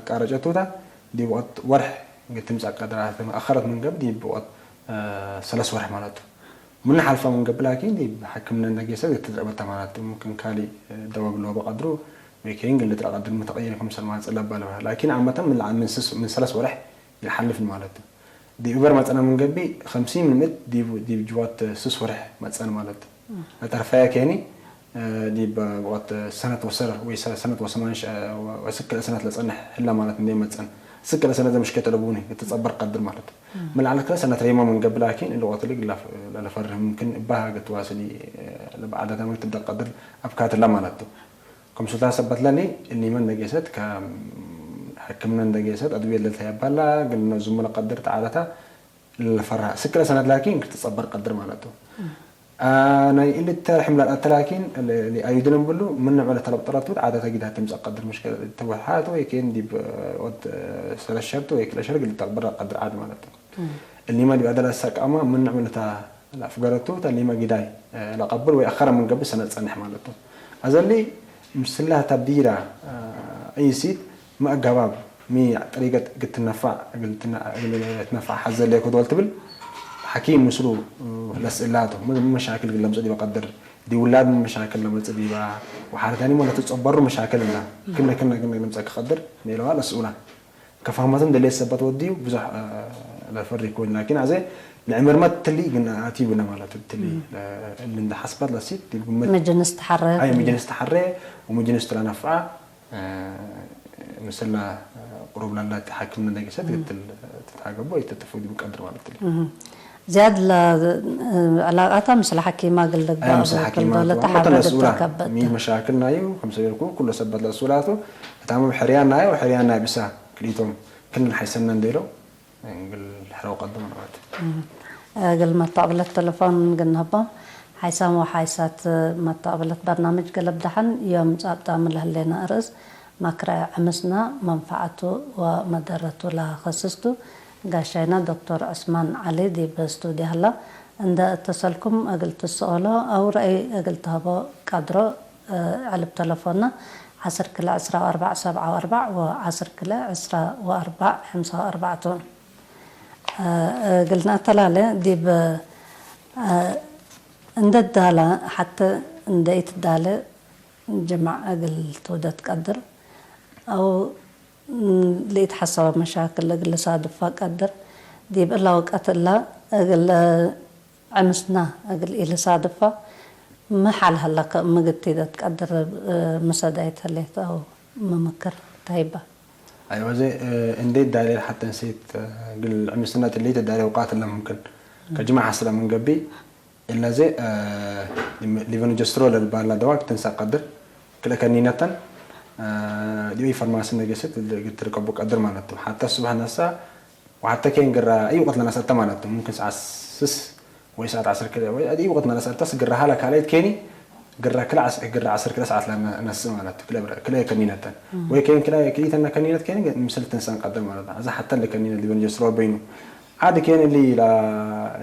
ቃረጨቱ ተ፣ ዲብ ወቅት ወርሕ እግል ትምጸእ ቀድር፣ አኸረት ምን ገብእ ዲብ ወቅት ሰለስ ወርሕ ማለት ቱ። ምነ ሐልፈ ምን ገብእ ላኪን ዲብ ሐክምነ እንዴ ጌሰት እግል ትትረአ በተ ማለት ቱ። ሙምክን ካሊ ደወ እግል ልወበ ቀድሩ፣ ወይ ከይን እግል ልትረአ ቀድር፣ ሙተቀይር ክምሰል ማንጸ ለበ ለበ። ላኪን ዓመተን ምን ለዐ-፣ ምን ስስ-፣ ምን ሰለስ ወርሕ ይሐልፍ ማለት ቱ። ዲብ እበር መጸነ ምን ገብእ፣ ኸምሲን ምን ምእት ዲብ፣ ዲብ ጅዋት ስስ ወርሕ መጸን ማለት ቱ። እም። ለተርፈየ ከኒ፣ እ፣ ዲብ ወቅት ሰነት ወሰር ወይ ሰ-፣ ሰነት ወሰማን ሸ-፣ ወ-፣ ወስክ ለሰነት ለጸንሕ ህለ ማለት እንዴ መጸን። ስክ ለሰነት ዘምሽከት ለቡኒ ልትጸበር ቀድር ማለት። እም። ምን ለዐለት ከለ ሰነት ሬሞ ምን ገብእ ላኪን እሊ ወቅት ልግ ለፍ-፣ ለለፈርህ ሙምክን እባህ ገትዋስሊ፣ እ፣ ለበዓዳተ ምን ትብደ ቀድር አብካትላ ማለት ቱ። ክምሰልታ ሰበት ለኒ እሊመ እንዴ ጌሰት፣ ከ-፣ ሕክምነ እንዴ ጌሰት፣ አድብየ ለልትሀየባላ፣ እግል ነዙሙ ለቀድር ተዓለተ ለፈርሀ። ስክ ለሰነት ላኪን እግል ትጸበር ቀድር ማለት ቱ። እም። አ፣ ናይ እሊ ተ ሕምላት አተ ላኪን ለ-፣ ለአዩድን ብሉ፣ ምን ንዕመ ለተለብጠረቱ ዓዳተ ጊዳ ትምጸእ ቀድር፣ ምሽከ ተወሓት ወይ ኬን ዲብ ወድ ሰለስ ሸርት ወይ ክልኤ ሸርት እግል ልተቅብረ ቀድር ዓድ ማለት ቱ። እም። እሊመ ዲብ አደለ ሰቃማ ምን ንዕመ ለተ ለአፍገረቱ ተሊመ ጊዳይ ለቀብል ወይ አከረ ምን ገብእ ሰነት ጸንሕ ማለት ቱ። አዘሊ ምስላ ተብዲራ፣ እ፣ እይሲት ሚ አገባብ ሚ ጠሪቀት እግል ትነፋዕ፣ እግል ትነ-፣ እግል ትነፋዕ ሐዘ ሌኮ ዶል ትብል ሐኪም ምስሉ፣ እ፣ ለስእላቱ ምን መሻክል እግል ለምጽእ ዲበ ቀድር፣ ዲብ ውላድ ምን መሻክል ለመጽእ ዲባ ወሐረታኒ ሞ ለትጸበሩ መሻክል እና ክነ ክነ ክነ ለምጸእ ከቀድር ኔለዋ ለስኡላ። ከፋህመቶም ደሌት ሰበት ወድዩ ብዙሕ፣ እ፣ ለፈሪ ይኮን። ላኪን አዜ ንዕምርመ ትሊ ግን አቲ ብነ ማለት ትሊ፣ እም። ለ-፣ እሊ እንደ ሐስበት ለሲት ዲብ ግምት ምጅንስ ተሐረ አይ ትሊ። ምጅንስ ተሐረ ወምጅንስ ትለነፍዐ፣ እ፣ ምስለ፣ እ፣ ቅሩብ ለለ ተሐክምነ ነገሰት እም። ግትል ትትሃገቦ ይትጥፉ ዲብ ቀድር ማለት ትሊ። እም። ዝያድ ለ-፣ እ፣ ዕላቃታ ምስለ ሐኪማ እግል ልግባእ አይ ምስለ እግል ሐኪማ ዶለ አቶ ተሐረ መተን ለስኡላ ተሐበተ። ሚ መሻክል ናዩ ከምሰ ቤልኩ ኩሎ ሰበት ለስኡላቱ እታመ ሕርያን ናዩ ወሕርያን ናይ ብሳ ክልኢቶም ክን ለሐይሰነ እንዴ ኢለው እግል ሕረው ቀድም ማለት። እም። እግል መተቅብለት ተለፎን እግል ንሀቦ። ሓይሳም ወሓይሳት መተቅብለት በርናምጅ ገልብ ደሐን ዮም ጻብጣ ምን ለህሌነ እርእስ መክረ ዕምስና መንፈዐቱ ወመደረቱ ለከስስቱ ጋሻይና ዶክቶር ዑስማን ዐሊ ዲብ ስቱድዮ ሀላ። እንደ እተሰልኩም እግል ትሰኦሎ አው ረአይ እግል ተሀቦ ቀድሮ ዐልብ ተለፎንና ዐስር ክልኤ ዕስራ ወአርባዕ ሰብዓ ወአርባዕ ወዐስር ክልኤ ዕስራ ወአርባዕ ሐምሳ ወአርባዕ ቱ። እግል ነአተላሌ ዲብ እንዴ ትዳለ ሐቴ እንዴ ኢትዳሌ ጅማዕ እግል ትውደት ቀድር አው ለኢትሐሰበ መሻክል እግል ልሳድፋ ቀድር። ዲብ እለ ወቀት እለ እግል ዕምስና እግል ኢልሳድፋ ሚ ሐል ሀለከ? እብ ምግድ ቲደ ትቀድር ምሰዳይት ህሌት አው ምምክር ተህይበ? አይወ፣ እዜ እንዴ ትዳሌ ሐቴ እንሴት እግል ዕምስና እሊ ትዳሌ አውቃት እለ ሙምክን ከጅማዕ ሐስለ ምን ገብእ እለ እዜ ሊቨንጀስትሮል ለልባላ ደዋ ትንሰእ ቀድር። ክልኤ ከኒነተን ዲብ አይ ፈርማሲ ነገሰት እግል ትርከቡ ቀድር ማለት ቱ። ሐቴ ሱብሕ ነሰአ ወሐቴ ኬን ግረ አይ ወቅት ለነሰአተ ማለት ቱ። ሙምክን ሰዓት ስስ ወይ ሰዓት ዐስር ክልኤ ወይ አይ ወቅት ለነሰአተስ ግረ ሀለ ካልአይት ኬኒ ግረ ክልኤ ዐስ-፣ ግረ ዐስር ክልኤ ሰዓት ለነስእ ማለት ቱ። ክልኤ ብረ-፣ ክልኤ ከኒነተን እም። ወይ ኬን ክልኤ ክልኢተነ ከኒነት ኬኒ ምስል ትንሰእን ቀድር ማለት ቱ። አዜ ሐቴ ለከኒነት ሊቨንጀስትሮል በይኑ ዐድ ኬን እሊ ለ-፣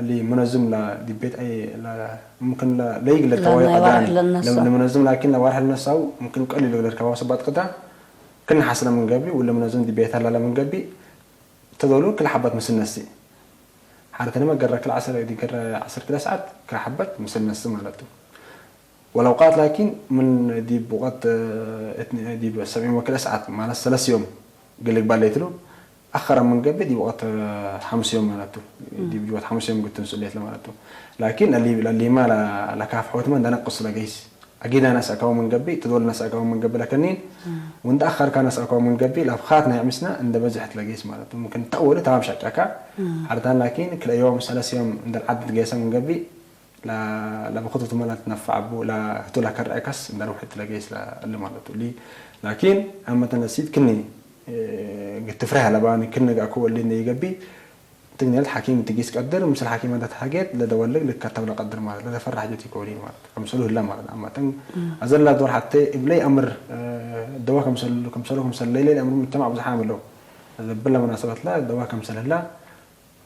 እሊ መነዝም ለ-፣ ዲብ ቤት አይ ለ-፣ ሙምክን ለ-፣ ለይግ ለተዋዩ ለናይ ቀድራኒ ወርሕ ለነሰው። ለ-፣ ለመነዝም ላኪን ለወርሕ ለነሰው ሙምክን ቀሊል ለልከባው ሰባት ቅዳ ክን ሐስለ ምን ገብእ ወለ መነዝም ዲብ ቤት ሀላ ለምን ገብእ ተዶሉ ክል ሐበት ምስል ነስእ። ሐረተንመ ገረ ክል ዐሰር፣ ዲብ ገረ ዐሰር ክለ ሰዓት ክል ሐበት ምስል ነስእ ማለት ቱ። ወለውቃት ላኪን ምን ዲብ ወቀት እት-፣ ዲብ ሰብዒን ወክልኤ ሰዓት ማለት ሰለስ ዮም እግል ልግባእ ሌትሉ፣ አኸረ ምን ገብእ ዲብ ወቀት ሐምስ ዮም ማለት ቱ። እም። ዲብ ጅወት ሐምስ ዮም እግል ትንስኡ ሌትለ ማለት ቱ። ላኪን ለሊ-፣ ለሊማ ለ-፣ ለካፍሖትመ እንደ ነቅስ ለገይስ። አጊድ አነ አስአካሁ ምን ገብእ፣ ትዶል ነስአካሁ ምን ገብእ ለከኒን፣ እም። ወእንደ አኸርካ ነስአካሁ ምን ገብእ፣ ለአፍኻት ናይ ዕምስና እንደ በዝሕት ለገይስ ማለት ቱ። ሙምክን ተአወሉ ተማም ሸቀካ፣ እም። ሐርታን ላኪን ክልኤ ዮም፣ ሰለስ ዮም እንደ ለዐድ ገይሰ ምን ገብእ፣ ለ-፣ ለብክቱትመ ለትነፈዕ አቡ፣ ለህቱ ለከርዐ ከስ እንደ ርውሕት ለገይስ ለእሊ ማለት ቱ። እሊ ላኪን አመተን ለሲት ክኒ፣ እ፣ ግትፍረህ ለባኒ ክኒ ገአኩ ወእሊ እንደ ይገብእ፣ ትግኔለት ሐኪም ትጊስ ቀድር፣ ምስል ሐኪም እንደ ተሐጌት ለደወልግ ልከተብ ለቀድር ማለት፣ ለተፈራ ሐጀት ኢኮኒ ማለት፣ ከምሰሉ ህለ ማለት፣ አማተን እም። አዘላ ዶር ሐቴ እብለይ አምር፣ እ፣ ደወ ከምሰሉ፣ ከምሰሉ፣ ከምሰሉ ለይለይ አምሩ ሙጅተማዕ ብዙሓም እለው። ለብለ መናሰበት ለ ደዋ ከምሰል ህላ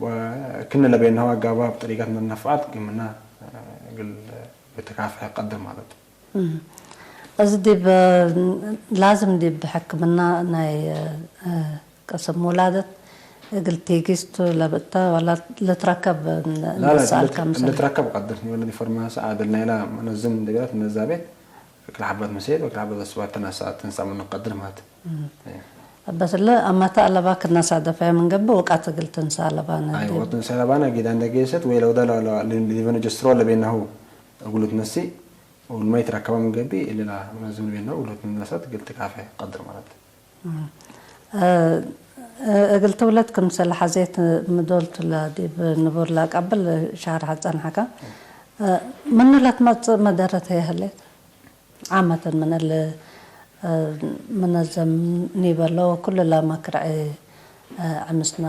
ወክነ ለቤናሁ አጋባብ ጠሪቀት መነፍዓት ግምና እግል ልትካፈ ቀድር ማለት። እም። እዚ ዲብ ላዝም ዲብ ሕክምና ናይ፣ እ፣ ቅስም ውላደት እግል ቴጊስቱ ለብእተ ወላ ልትረከብ ን-፣ ላላ፣ ንሰአል ልት-፣ ከምሰል። ልትረከብ ቀድር። ወለዲ ፈርማሲ ዓደል ናይላ መነዝም እንደ ቤላት እነዛ ቤት እክል ሐበት ምሴት ወክል ሐበት አስዋር ተነሳ ትንሳ ምኑ ቀድር ማለት። እም። እየ። በስ እለ አማተ አለባ ክነሳ ደፈያ ምን ገብእ ውቃት እግል ትንሳ አለባነ አይ፣ ዲብ ወቅት ንሳ አለባነ ጊዳ እንደ ጌሰት ወይ ለውዳ ለ-፣ ለ-፣ ለ-፣ ሊቨን ጀስትሮ ለቤናሁ እግሉ ትነሲ ወልማይ ትረከባ ምን ገብእ እልላ መነዝም ለቤናሁ እግሉ ትነሳት እግል ትካፈ ቀድር ማለት። እም። እ፣ እግል ትውለድ ክምሰል ሐዜት ምዶልቱ ለዲብ ንቡር ለአቀብል ሻርሐ ጸንሐከ። እ፣ ምኑ ለትመጽእ መደረት ህዬ ህሌት? ዓመተን ምን እሊ፣ እ፣ መነዘም ኒበሎ ኩሉ ለመክርዒ፣ እ፣ ዕምስና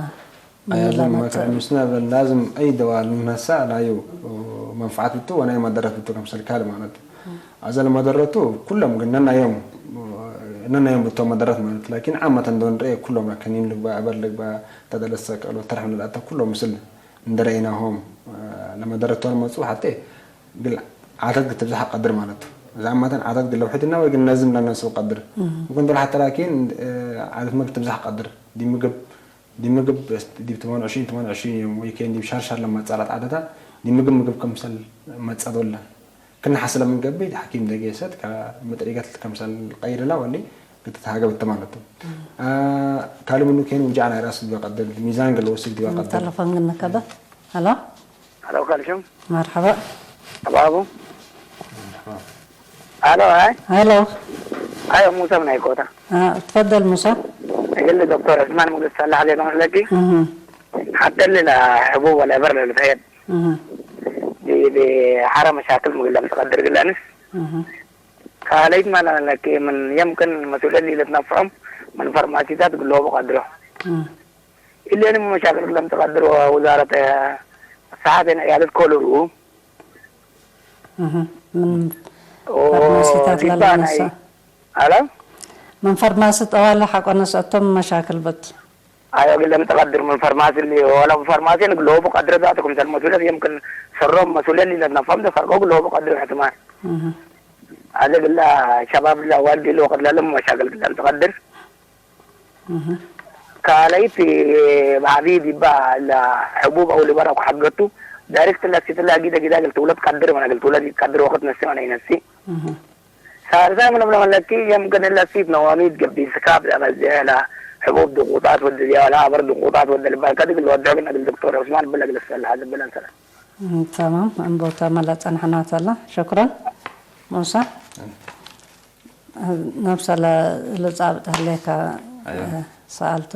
ምኑ አያዘ ለመጽእ? መክርዒ ዕምስና በል ላዝም አይ ደዋ ልነሳ ላዩ መንፈዓት ብቱ ወናይ መደረት ብቱ ክምሰል ካል ማለት። አዘ ለመደረቱ ኩሎም ግን ነናዮም፣ ነናዮም ብቶም መደረት ማለት፣ ላኪን ዓመተን እንዶ ንርኤ ኩሎም ከኒን ልግባ፣ እበር ልግባ፣ ተደለሰ ቀሎ ተርሕ ምን ለአተ ኩሎም ምስል እንደ ረኤናሆም ለመደረቱ አልመጹ ሐቴ ግል ዓተት ግትብዛሕ ቀድር ማለት ቱ። እዛ ዓመተን ዓተት ግለ ውሕድና ወይ ግን ነዝም ለነሱ ቀድር። እህ። ምክን ዶል ሐተ ላኪን ዓተት መ ግትብዛሕ ቀድር። ዲብ ምግብ፣ ዲብ ምግብ ዲብ ተማን ወዕሽሪን፣ ተማን ወዕሽሪን ዮም ወይ ከን ዲብ ሻር ሻር ለመጻላት ዓደታ ዲብ ምግብ ምግብ ከምሰል መጸ ዶለ። ክነ ሐስለ ምን ገብእ ሐኪም ደጌሰት ከመጥሪቀት ከምሰል ቀይርላ ወሊ ክትትሃገብ እተ ማለት ቱ። አ፣ ካሊ ምኑ ኬን ውጃዕ ናይ ራስ ዲበ ቀድር፣ ሚዛን ገለ ወስክ ዲበ ቀድር። ተለፎን ግን ከበ። ሀሎ። ሀሎ፣ ካልሽም? መርሐባ። አባቡ። አሎ፣ አይ። ሀሎ። አዮ፣ ሙሳ ምን አይኮታ? አ፣ ትፈደል ሙሳ። እግል ዶክተር ዑስማን ሙግስ ሰላሕ ሌ በመስለኪ። እህ። ሐደል ለሕቡብ ወለበር ለልፈየድ እህ። ዲ-፣ ዲ-፣ ሐረ መሻክል ምግል ለምትቀድር ግላንስ። እህ። ካለይት ማለነኪ ምን የምክን መስኡልየት ለትነፍዖም ምን ፈርማሲታት ግሎቡ ቀድሮ። እህ። ኢሌንም መሻክል ለምትቀድር ወውዛረት ሰሓት ዐያደት ኮሉ ርኡ። እህ። ምን ኦ፣ ፈርማሲታት ዲባ ለልነሳ? ናይ አለ? ምን ፈርማሲ ጠዋለ ሐቆ ነስአቶም መሻክል በት። አዮ፣ እግል ለምትቀድር ምን ፈርማሲ እሊ፣ ወለ ፈርማሲ እሊ ግሎቡ ቀድር ዛቱ ክምሰል መስኡልየት የምክን ሰሮም መስኡልየት እሊ ለትነፈም ፈርቆ ግሎቡ ቀድር እሕትማል። እህ። አዜ ግላ ሸባብ እሊ አዋልድ እሊ ወቅት ለልም መሻክል ግላ ለምትቀድር። እህ። ካለይት በዐቢ ዲባ ለሕቡብ አው ሊበር አኩ ሐገቱ ዳይሬክት ለሲት ለጊደ ጊዳ እግል ትውለድ ቀድር መነ እግል ትውለድ ቀድር ወቅት ነሲ መነ ይነሲ። እህ። ሳልሳይ ምን እብለ መለኪ፣ የምክን እለ ሲት ነዋሚት ገብእ ስካብ ለመጽአ ለሕቡብ ድቁጣት ወድያ ወለ አበር ድቁጣት ወደ ልባል ከድግ ለወድዖ ግን እግል ዶክተር ዑስማን ብለ እግል ሰልሐ ዝብለ እንሰለ። እም፣ ተማም። እንቦ ተመ ለጸንሐና ተላ። ሸኩረን ሙሳ። ነፍሰ ለልጻብጥ ህሌከ፣ አያ። ሰአልቱ።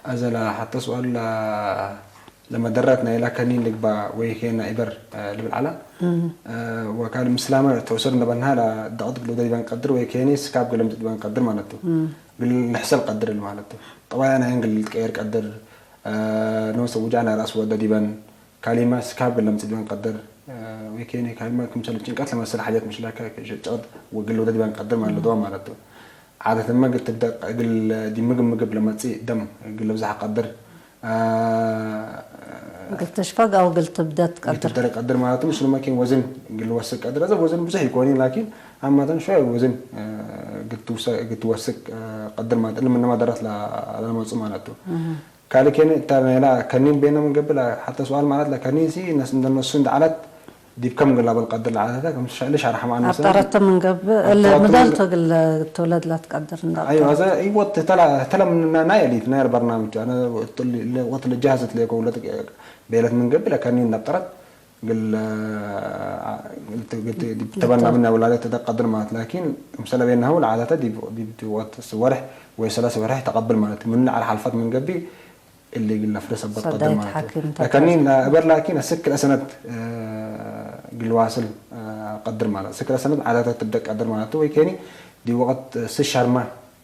አዘ ለሐተ ሱአል ለ-፣ ለመደረት ናይላ ከኒን ልግባ ወይ ኬና ኢበር፣ እ፣ ልብል ዐላ። እም። እ፣ ወካል ምስላመ ተውሰድ ነበልናሃ ለደቅት ግል ወደ ዲበን ቀድር ወይ ኬኒ ስካብ ግል ለምጽእ ዲበን ቀድር ማለት ቱ። እም። ግል ልሕሰል ቀድር ማለት ቱ። ጠባያ ናይን ግል ልትቀየር ቀድር፣ እ፣ ነውሰ ውጃዕ ናይ ራስ ወደ ዲበን ካሊመ ስካብ ግል ለምጽእ ዲበን ቀድር፣ እ፣ ወይ ኬኒ ካሊመ ክምሰል ጭንቀት ለመሰል ሓጀት ምሽለ ከ-፣ ከ-፣ ጭቅት ወግል ወደ ዲበን ቀድር ማለት እም። ቱ ማለት ቱ። ዓደትመ እግል ትብደእ፣ እግል ዲብ ምግብ ምግብ ለመጽእ ደም እግል ልብዛሕ ቀድር። አ፣ እግል ትሽፈግ አው እግል ትብደት እግል ቀድር። ትብደት ቀድር ማለት ምስሉመ ኬን ወዝን እግል ልወስክ ቀድር። አዘ ወዝን ብዙሕ ኢኮኒ፣ ላኪን አማተን ሸወየ ወዝን፣ አ፣ እግል ትውሰ-፣ እግል ትወስክ፣ አ፣ ቀድር ማለት እሊ ምንመ ደረት ለ-፣ ለመጹ ማለት ቱ። እህ። ካልእ ኬን እተ ናይላ ከኒን ቤነ ምን ገብእ ሐተ ሱአል ማለት ለከኒን ሲ ነስ-፣ እንደ ነሱ እንደ ዐለት ዲብ ከም ግላ በል ቀድር ለዐለተ፣ ከም ሸዕል ሸርሐ ማን መሰለን። አብጠረተ ምን ገብእ፣ እለ አብጠረተ ምን ምደልቱ እግል ትውለድ ለትቀድር እንደ አይ፣ አብጠረተ። አዘ፣ እይ፣ ወት ተላ-፣ ተለ ምን ናይ እሊት፣ ናይ በርናምጅ፣ አነ ወት ል-፣ ለ-፣ ወት ለጃህዘት ለኮ ውለት ቤለት ምን ገብእ፣ ለከኒ እንደ አብጠረት፣ ግል፣ አ፣ ግል ት-፣ ግል ት-፣ ዲብ ግል ተበና ተ- ምን ውላደ ተቀድር ማለት፣ ላኪን፣ ምሰለ ቤናሁ ለዐለተ ዲብ፣ ዲብ ወት ወርሕ ወይ ሰለስ ወርሕ ተቀብል ማለት፣ ምን ለዐለ ሐልፈት ምን ገብእ፣ እሊ እግል ነፍሬ ሰበት ሰዳይት ቀድር ማለት ቱ። ሐኪም ለከኒ ተካስ- ለእበር ላኪን አስክ ለሰነት፣ እ፣ እግል ዋስል፣ እ፣ ቀድር ማለት። አስክ ለሰነት ዓዳተ ትብደእ ቀድር ማለት ቱ። ወይ ኬኒ ዲብ ወቅት ስሽ ሻርማ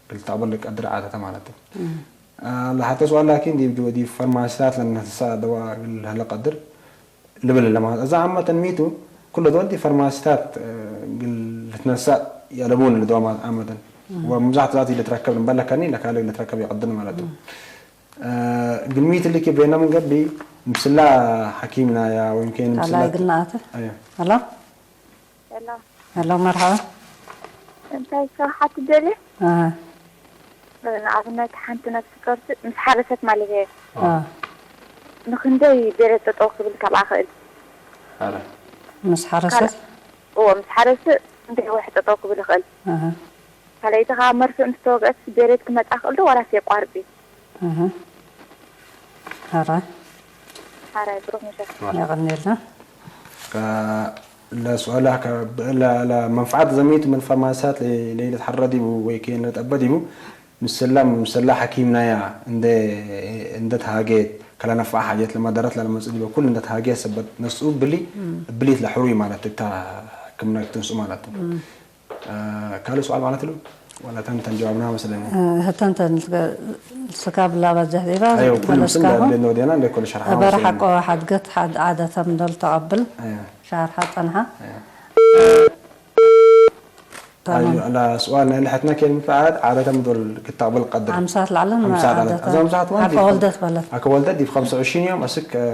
እግል ተቅብል ቀድር ዓዳተ ማለት ቱ። እም። እ፣ ለሐተ ሱአል ላኪን ዲብ፣ ዲብ ፈርማሲታት ለነትሳ ደዋ እግል ለህለ ቀድር ልብል ለማለት። እዛ ዓመተን ሚቱ ኩለ ዶል ዲብ ፈርማሲታት፣ እ፣ እግል ልትነሳእ የአለቡን ለደዋ ማለት ዓመተን። እም። ወምብዛሕቱ ዛት ኢልትረከብ ልንበል ለከኒ ለካልእ ልትረከብ ይቀድር ማለት ቱ። እም። እ፣ ግልሚት እሊ ኬን ቤና ምን ገብእ፣ ምስላ ሐኪም ናያ ወይም ኬን ምስላ ጣላይ ግናአተ። አዮ። ሄሎ። ሄሎ። ሄሎ፣ መርሐባ። እንታይ ሰው ሓቲ ደልየ? አ። ንኣብነት ሓንቲ ነፍሲ ቀርሲ ምስ ሓረሰት ማለት እየ። አ። ንክንደይ ቤለ ጠጠው ክብል ካብኣ ክእል? ኣረ። ምስ ሓረሰት? ካልእ፣ እዎ፣ ምስ ሓረስ እንዴ ወሕ ጠጠው ክብል ይኽእል? ኣሃ። ካልኣይቲ ኸኣ መርፍእ ምስ ተወግአት ቤሬት ክመጽእ ክእል ዶ ዋላስ የቋርጽ እዩ? ኣሃ። ሓራይ። ሓራይ ብሩክ ምሸት። የቐንየልና። ከ-፣ ለሱኣላ ከ-፣ ለ-፣ ለመንፈዓት ዘሚት ምን ፈርማሲያት ለ-፣ ለኢልትሐረ ዲቡ ወይ ኬን ለጠበ ዲቡ፣ ምስላ፣ ምስላ ሐኪም ናያ እንደ፣ እንደ ተሃጌት፣ ከለነፍዓ ሓጀት ለመደረት ለለመጽእ ዲበ ኩል እንደ ተሃጌት ሰበት ነስኡ እብሊ፣ እም። እብሊት ለሕሩይ ማለት እታ ሕክምና ትንስኡ ማለት ቱ። እም። አ፣ ካልእ ሱኣል ማለት ሉ? ወላ ተንተን ጀዋብና መስለኒ። እ፣ ህተንተን ስከ-፣ ስካብ ላባጀሕ ዲባ አዮ፣ ኩል ምስል በለስካሁ። እንደ ወዴና እንደ ኩል ሸርሓ እበር መስለኒ። ሐቆ ሐድገት ሐድ ዓደተም ዶል ተቀብል። አዮ። ሻርሓ ጸንሓ። አዮ። ተማም። አዩ፣ ለሱኣል ናይ ለሐትና ኬን ምትበዓት ዓደተ ምዶል ክታቅብል ቀድር። አምሳት ለዐለን አምሳት ለዐለት። ዓደተ። አዛ አምሳት ዋን አከ ዲብ ወልደት በለት። አከ ወልደት ዲብ ኸምሰ ወዕሽን ዮም አስክ፣ አ፣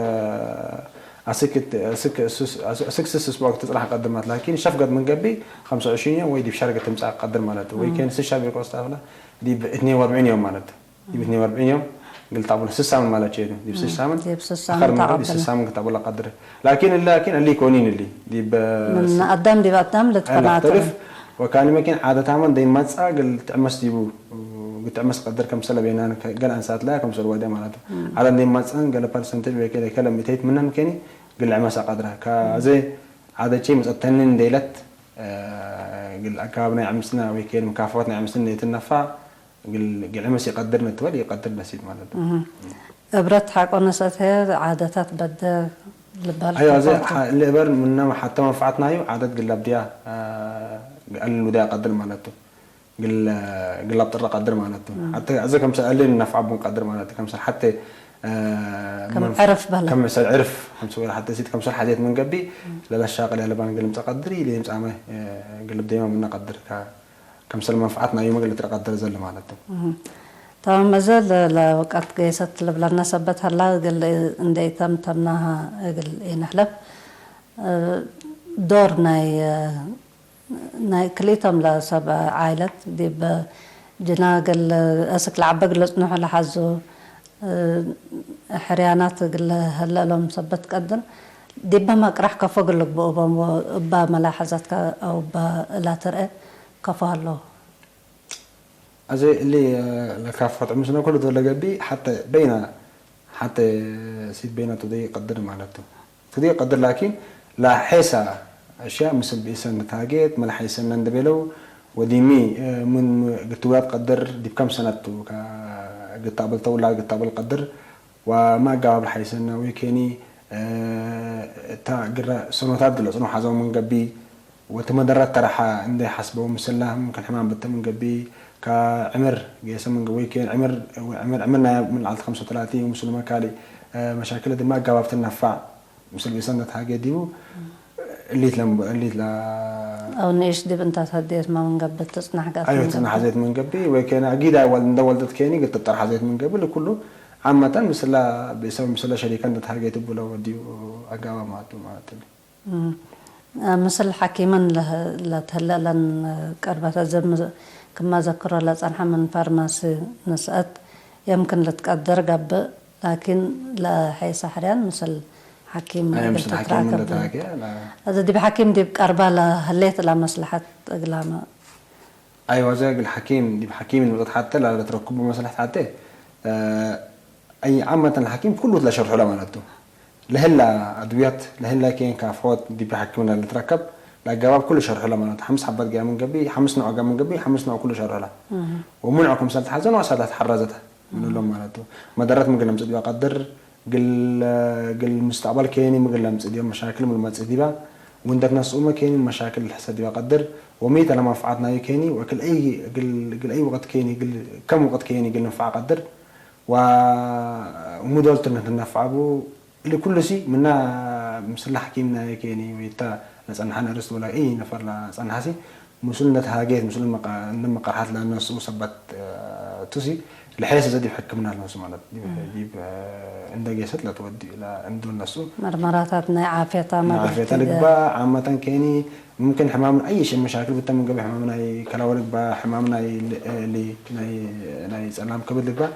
አስክ እት፣ አስክ ስስ፣ አስክ ስስ እስቡዕ ክትጽናሕ ቀድር ማለት። ላኪን ሸፍገት ምን ገብእ ኸምሰ ወዕሽን ዮም ወይ ዲብ ሸርገ ትምጻእ ቀድር ማለት። ወይ እም። ኬን ስሻ ቤቆ ስታፍላ ዲብ እትኔን ወአርብዒን ዮም ማለት። ዲብ እትኔን ወአርብዒን ዮም እግል ታቡለ ስስ ሳምን ማለት ሸይቱ። ዲብ ስስ እም፣ ሳምን ዲብ ስስ ሳምን አኸር ምን ዲብ ታቀብለ። ስስ ሳምን ክታቡለ ቀድር። ላኪን እለ ላኪን እሊ ኢኮኒን እሊ። ዲብ ምን ስስ አዳም ዲብ አዳም አይ ልትፈናተ። ለክተልፍ። ወካኒ መኪን ዓደታመ እንዴ መጽአ እግል ትዕመስ ዲቡ። እግል ትዕመስ ቀድር ከምሰለ ቤናን ከ-፣ ገል አንሳት ላይ ከምሰል ወደ ማለት። እም። ዓደ እንዴ መጽአን ገለ ፐርሰንቴጅ ወይ ከለ፣ ከለ ሚተይት ምነን ኬኒ እግል ዕመስ አቀድረ። ከአዜ ዓደቼ መጸተኒ እንዴ ኢለት፣ እ፣ እግል አካባቢ ናይ ዕምስና ወይ ኬን ምካፈወት ናይ ዕምስና እንዴ ትነፋ፣ እግል፣ እግል ዕመስ ይቀድር ንትበል ይቀድር ነሲት ማለት ነው። እህ። እብረት ሐቆ ነሰእት ህየ ዓደታት በደ ልባል አዮ፣ አዜ ተፋቱ። ሐ-፣ ለእበር ምናመ ሐተ መንፈዓት ናዩ ዓደት እግል ለብድያ፣ አ፣ እግል ልብድያ ቀድር ማለት ነው። እግል፣ እግል ለብጥረ ቀድር ማለት ነው። እም። ሐተ አዜ ከምሰል እሊ ነፍዓ ቡን ቀድር ማለት ነው። ከምሰል ሐተ፣ አ፣ ከም መንፍ-፣ ዕርፍ በለ። ከምሰል ዕርፍ፣ ከምሰል ሐተ ሲት ከምሰል ሐዜት ምን ገብእ፣ እም። ለለሻቅል ያለባን እግል ምጸ ቀድር፣ ኢሊ ምጻመ፣ አ፣ እግል ልብደማ ምነ ቀድር ከ-፣ ከምሰል መንፈዓት ናዩመ እግል ልትረቀደር ዘለ ማለት ቱ። እህ። ተማም፣ እዘ ለ-፣ ለወቀት ገይሰት ልብለነ ሰበት ሀላ እግል እንዴ ኢተምተምናሃ እግል ኢንሕለፍ። እ፣ ዶር ናይ፣ ናይ ክልኢቶም ለሰብ ዓይለት ዲብ ጅና እግል አስክ ለዐበ እግል ልጽንሑ ለሐዙ፣ እ፣ ሕርያናት እግል ለሀለ እሎም ሰበት ቀድር፣ ዲበ መቅራሕ ከፎ እግል ልግብኡ ቦም ወእበ መላሐዛትከ አው እበ እላ ትርኤ ከፎ ሀለው? አዜ እሊ ለካፎት ምስለ ኩሉ ዶል ለገብእ ሐተ በይነ፣ ሐተ ሲት በይነ ቱ ደይ ቀድር ማለት ቱ። ቱ ደይ ቀድር ላኪን ለሐይሰ አሽያ ምስል ብኢሰን ንትሃጌት፣ ምን ሐይሰነ እንደ ቤለው፣ ወዲሚ፣ እ፣ ምን ግትውላት ቀድር ዲብ ከም ሰነት ቱ፣ ከ-፣ ግታብል ተውላ ግታብል ቀድር፣ ወማ አገባብ ለሐይሰነ ወኬኒ፣ እ፣ እታ ግረ ሰኖታት ግለ ጽኑ ሐዘው ምን ገብእ፣ ወትመደረት ተረሐ እንዴ ሐስበው ምስላ ምክን ሕማም በተ ምን ገብእ፣ ከዕምር ጌሰ ምን ገብእ ወኬን ዕምር፣ ዕምር፣ ዕምር ናይ ምን ለዐልት ኸምሰ ወተላቲን ወምስሉመ ካልእ፣ እ፣ መሻክል ድማ አገባብ ትነፋዕ። ምስል ቢሰነት ሃጌ ዲቡ እሊት ለም-፣ እሊት ለ-፣ አው ንኢሽ ዲብ እንታት ሀዴት ማ ምን ገብእ ትጽናሕ ጋር አዮ ምን ትጽናሕ ገብእ። ሐዜት ምን ገብእ ወይ ኬነ አጊድ አይ ወል-፣ እንደ ወልደት ኬኒ ግትጠር ሐዜት ምን ገብእ ለኩሉ ዓመተን ምስላ ቤተሰብ ምስለ ሸሪከ እንደ ተሃጌት እቡ ለወዲዩ አጋባ ማቱ ማለት ነው። እም። ምስል ሐኪመን ለህ-፣ ለትህለ ለን ቀርበት እዘ ም-፣ ክማ ዘክሮ ለጸንሐ ምን ፋርማሲ ንስአት የምክን ልትቀደር ገብእ። ላኪን ለሐይሰ ሕርያን ምስል ሐኪም አይ፣ እግል ምስል ሐኪም ትትራከብ እንደ ተራከ፣ ላ- እዚ ዲብ ሐኪም ዲብ ቀርባ ለህሌት ለመስለሐት እግላመ። አይወ፣ እዚ እግል ሐኪም፣ ዲብ ሐኪም እንምጠት ሐቴ ላ-፣ ለትረክቡ መስለሐት ሐቴ፣ እ፣ አይ ዓመተን ለሐኪም ኩሉ ለሸርሑ ለማለት ቱ። ለህላ አድውያት፣ ለህላ ኬን ካፍሖት ዲብ ሐኪም ለልትረከብ ለአገባብ ኩሉ ሸርሑ ለማለት ቱ። ሐምስ ሐባት ገያ ምን ገብእ፣ ሐምስ ኖዕ ገያ ምን ገብእ፣ ሐምስ ኖዕ ኩሉ ሸርሑ ለ። እህ። ወምንዑ ክምሰል ተሐዘን ወአሳዳት ሐረዘተ። ምንሎም ማለት ቱ። መደረት ምግል ለምጽእ ዲባ ቀድር፣ ግል፣ ግል ምስተቅበል ኬኒ ምግል ለምጽእ ዲባ መሻክል ምን መጽእ ዲባ፣ ወእንደ ትነስኡመ ኬኒ መሻክል ልሕሰ ዲባ ቀድር፣ ወሚተ ለመንፈዓት ናዩ ኬኒ፣ ወክል አይ፣ ግል፣ ግል አይ ወቅት ኬኒ፣ ግል ከም ወቅት ኬኒ ግል ንፈዓ ቀድር፣ ወሙዶል ትነ ትነፈዓ ቡ፣ እሊ ኩሉ ሲ ምና ምስል ለሐኪም ናየ ኬኒ ወይታ ለጸንሐ ነርስ ወላ እይ ነፈር ለጸንሐ ሲ ምስሉ እንደ ተሃጌት ምስሉ መቃ-፣ እንደ መቀርሐት ለነስኡ ሰበት፣ እ፣ ቱ ሲ ለሐይሰ ዘ ዲብ ሕክምና ለነሱ ማለት ዲብ፣ ዲብ፣ እ፣ እንደ ጌሰት ለትወዲ ለእንዶ ነሱ መርመራታት ናይ ዓፍየታ ናይ ዓፍየታ መብህቲ ልግባእ ዓመተን ኬኒ ሙምኪን ሕማምን አይ ሸ መሻክል ብተ ምን ገብእ ሕማም ናይ ከላወ ልግባእ፣ ሕማም ናይ ል-፣ ሊ-፣ ናይ፣ ናይ ጸላም ከብድ ልግባእ፣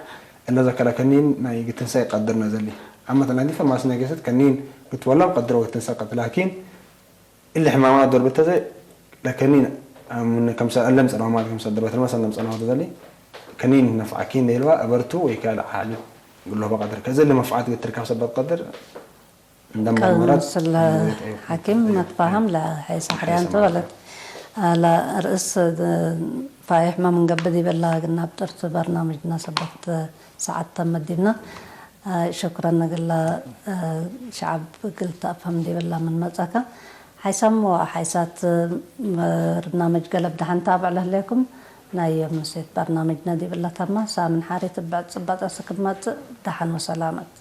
እለ ዘከለ ከኒን ናይ ግትንሳእ ይቀድር ነዘሊ። ዓመተን ናይ ዲፈ ማስ ናይ ጌሰት ከኒን ግትወላም ቀድረ ወግትንሳእ ቀድር ላኪን እሊ ሕማማት ዶር ብተዘ ለከኒን ምን ከምሰ እለም ጸናሁ ማለት ከምሰ ድርበት ለመሰ እለም ጸናሁ ተዘሊ ከኒን ነፍዓኪን ለይልዋ እበርቱ ወይ ካልእ ሓሊብ ግሎ በቀድር ከዘ ለመፍዓት ብትር ካብ ሰበት ቀድር እንደ መርመራት ቀንስለ ሐኪም መትፋህም ለሐይስ አሕርያንተ ወለት ለርእስ ፋይሕ መምንገብእ ዲበላ ግና ብጥርት በርናምጅና ሰበት ሰዓት ተመት ዲብና። ሸክረን እግለ ሸዐብ እግል ተአፈም ዲብላ ምን መጽአከ። ሓይሳም ወሓይሳት በርናምጅ ገለብ ደሐን ታብዕ ለህሌኩም። ናይ ዮም ምሴት በርናምጅነ ዲብለ ተመ። ሳምን ሓሪት እብ ዕጽበጠ ስክብ መጽእ ደሐን ወሰላመት።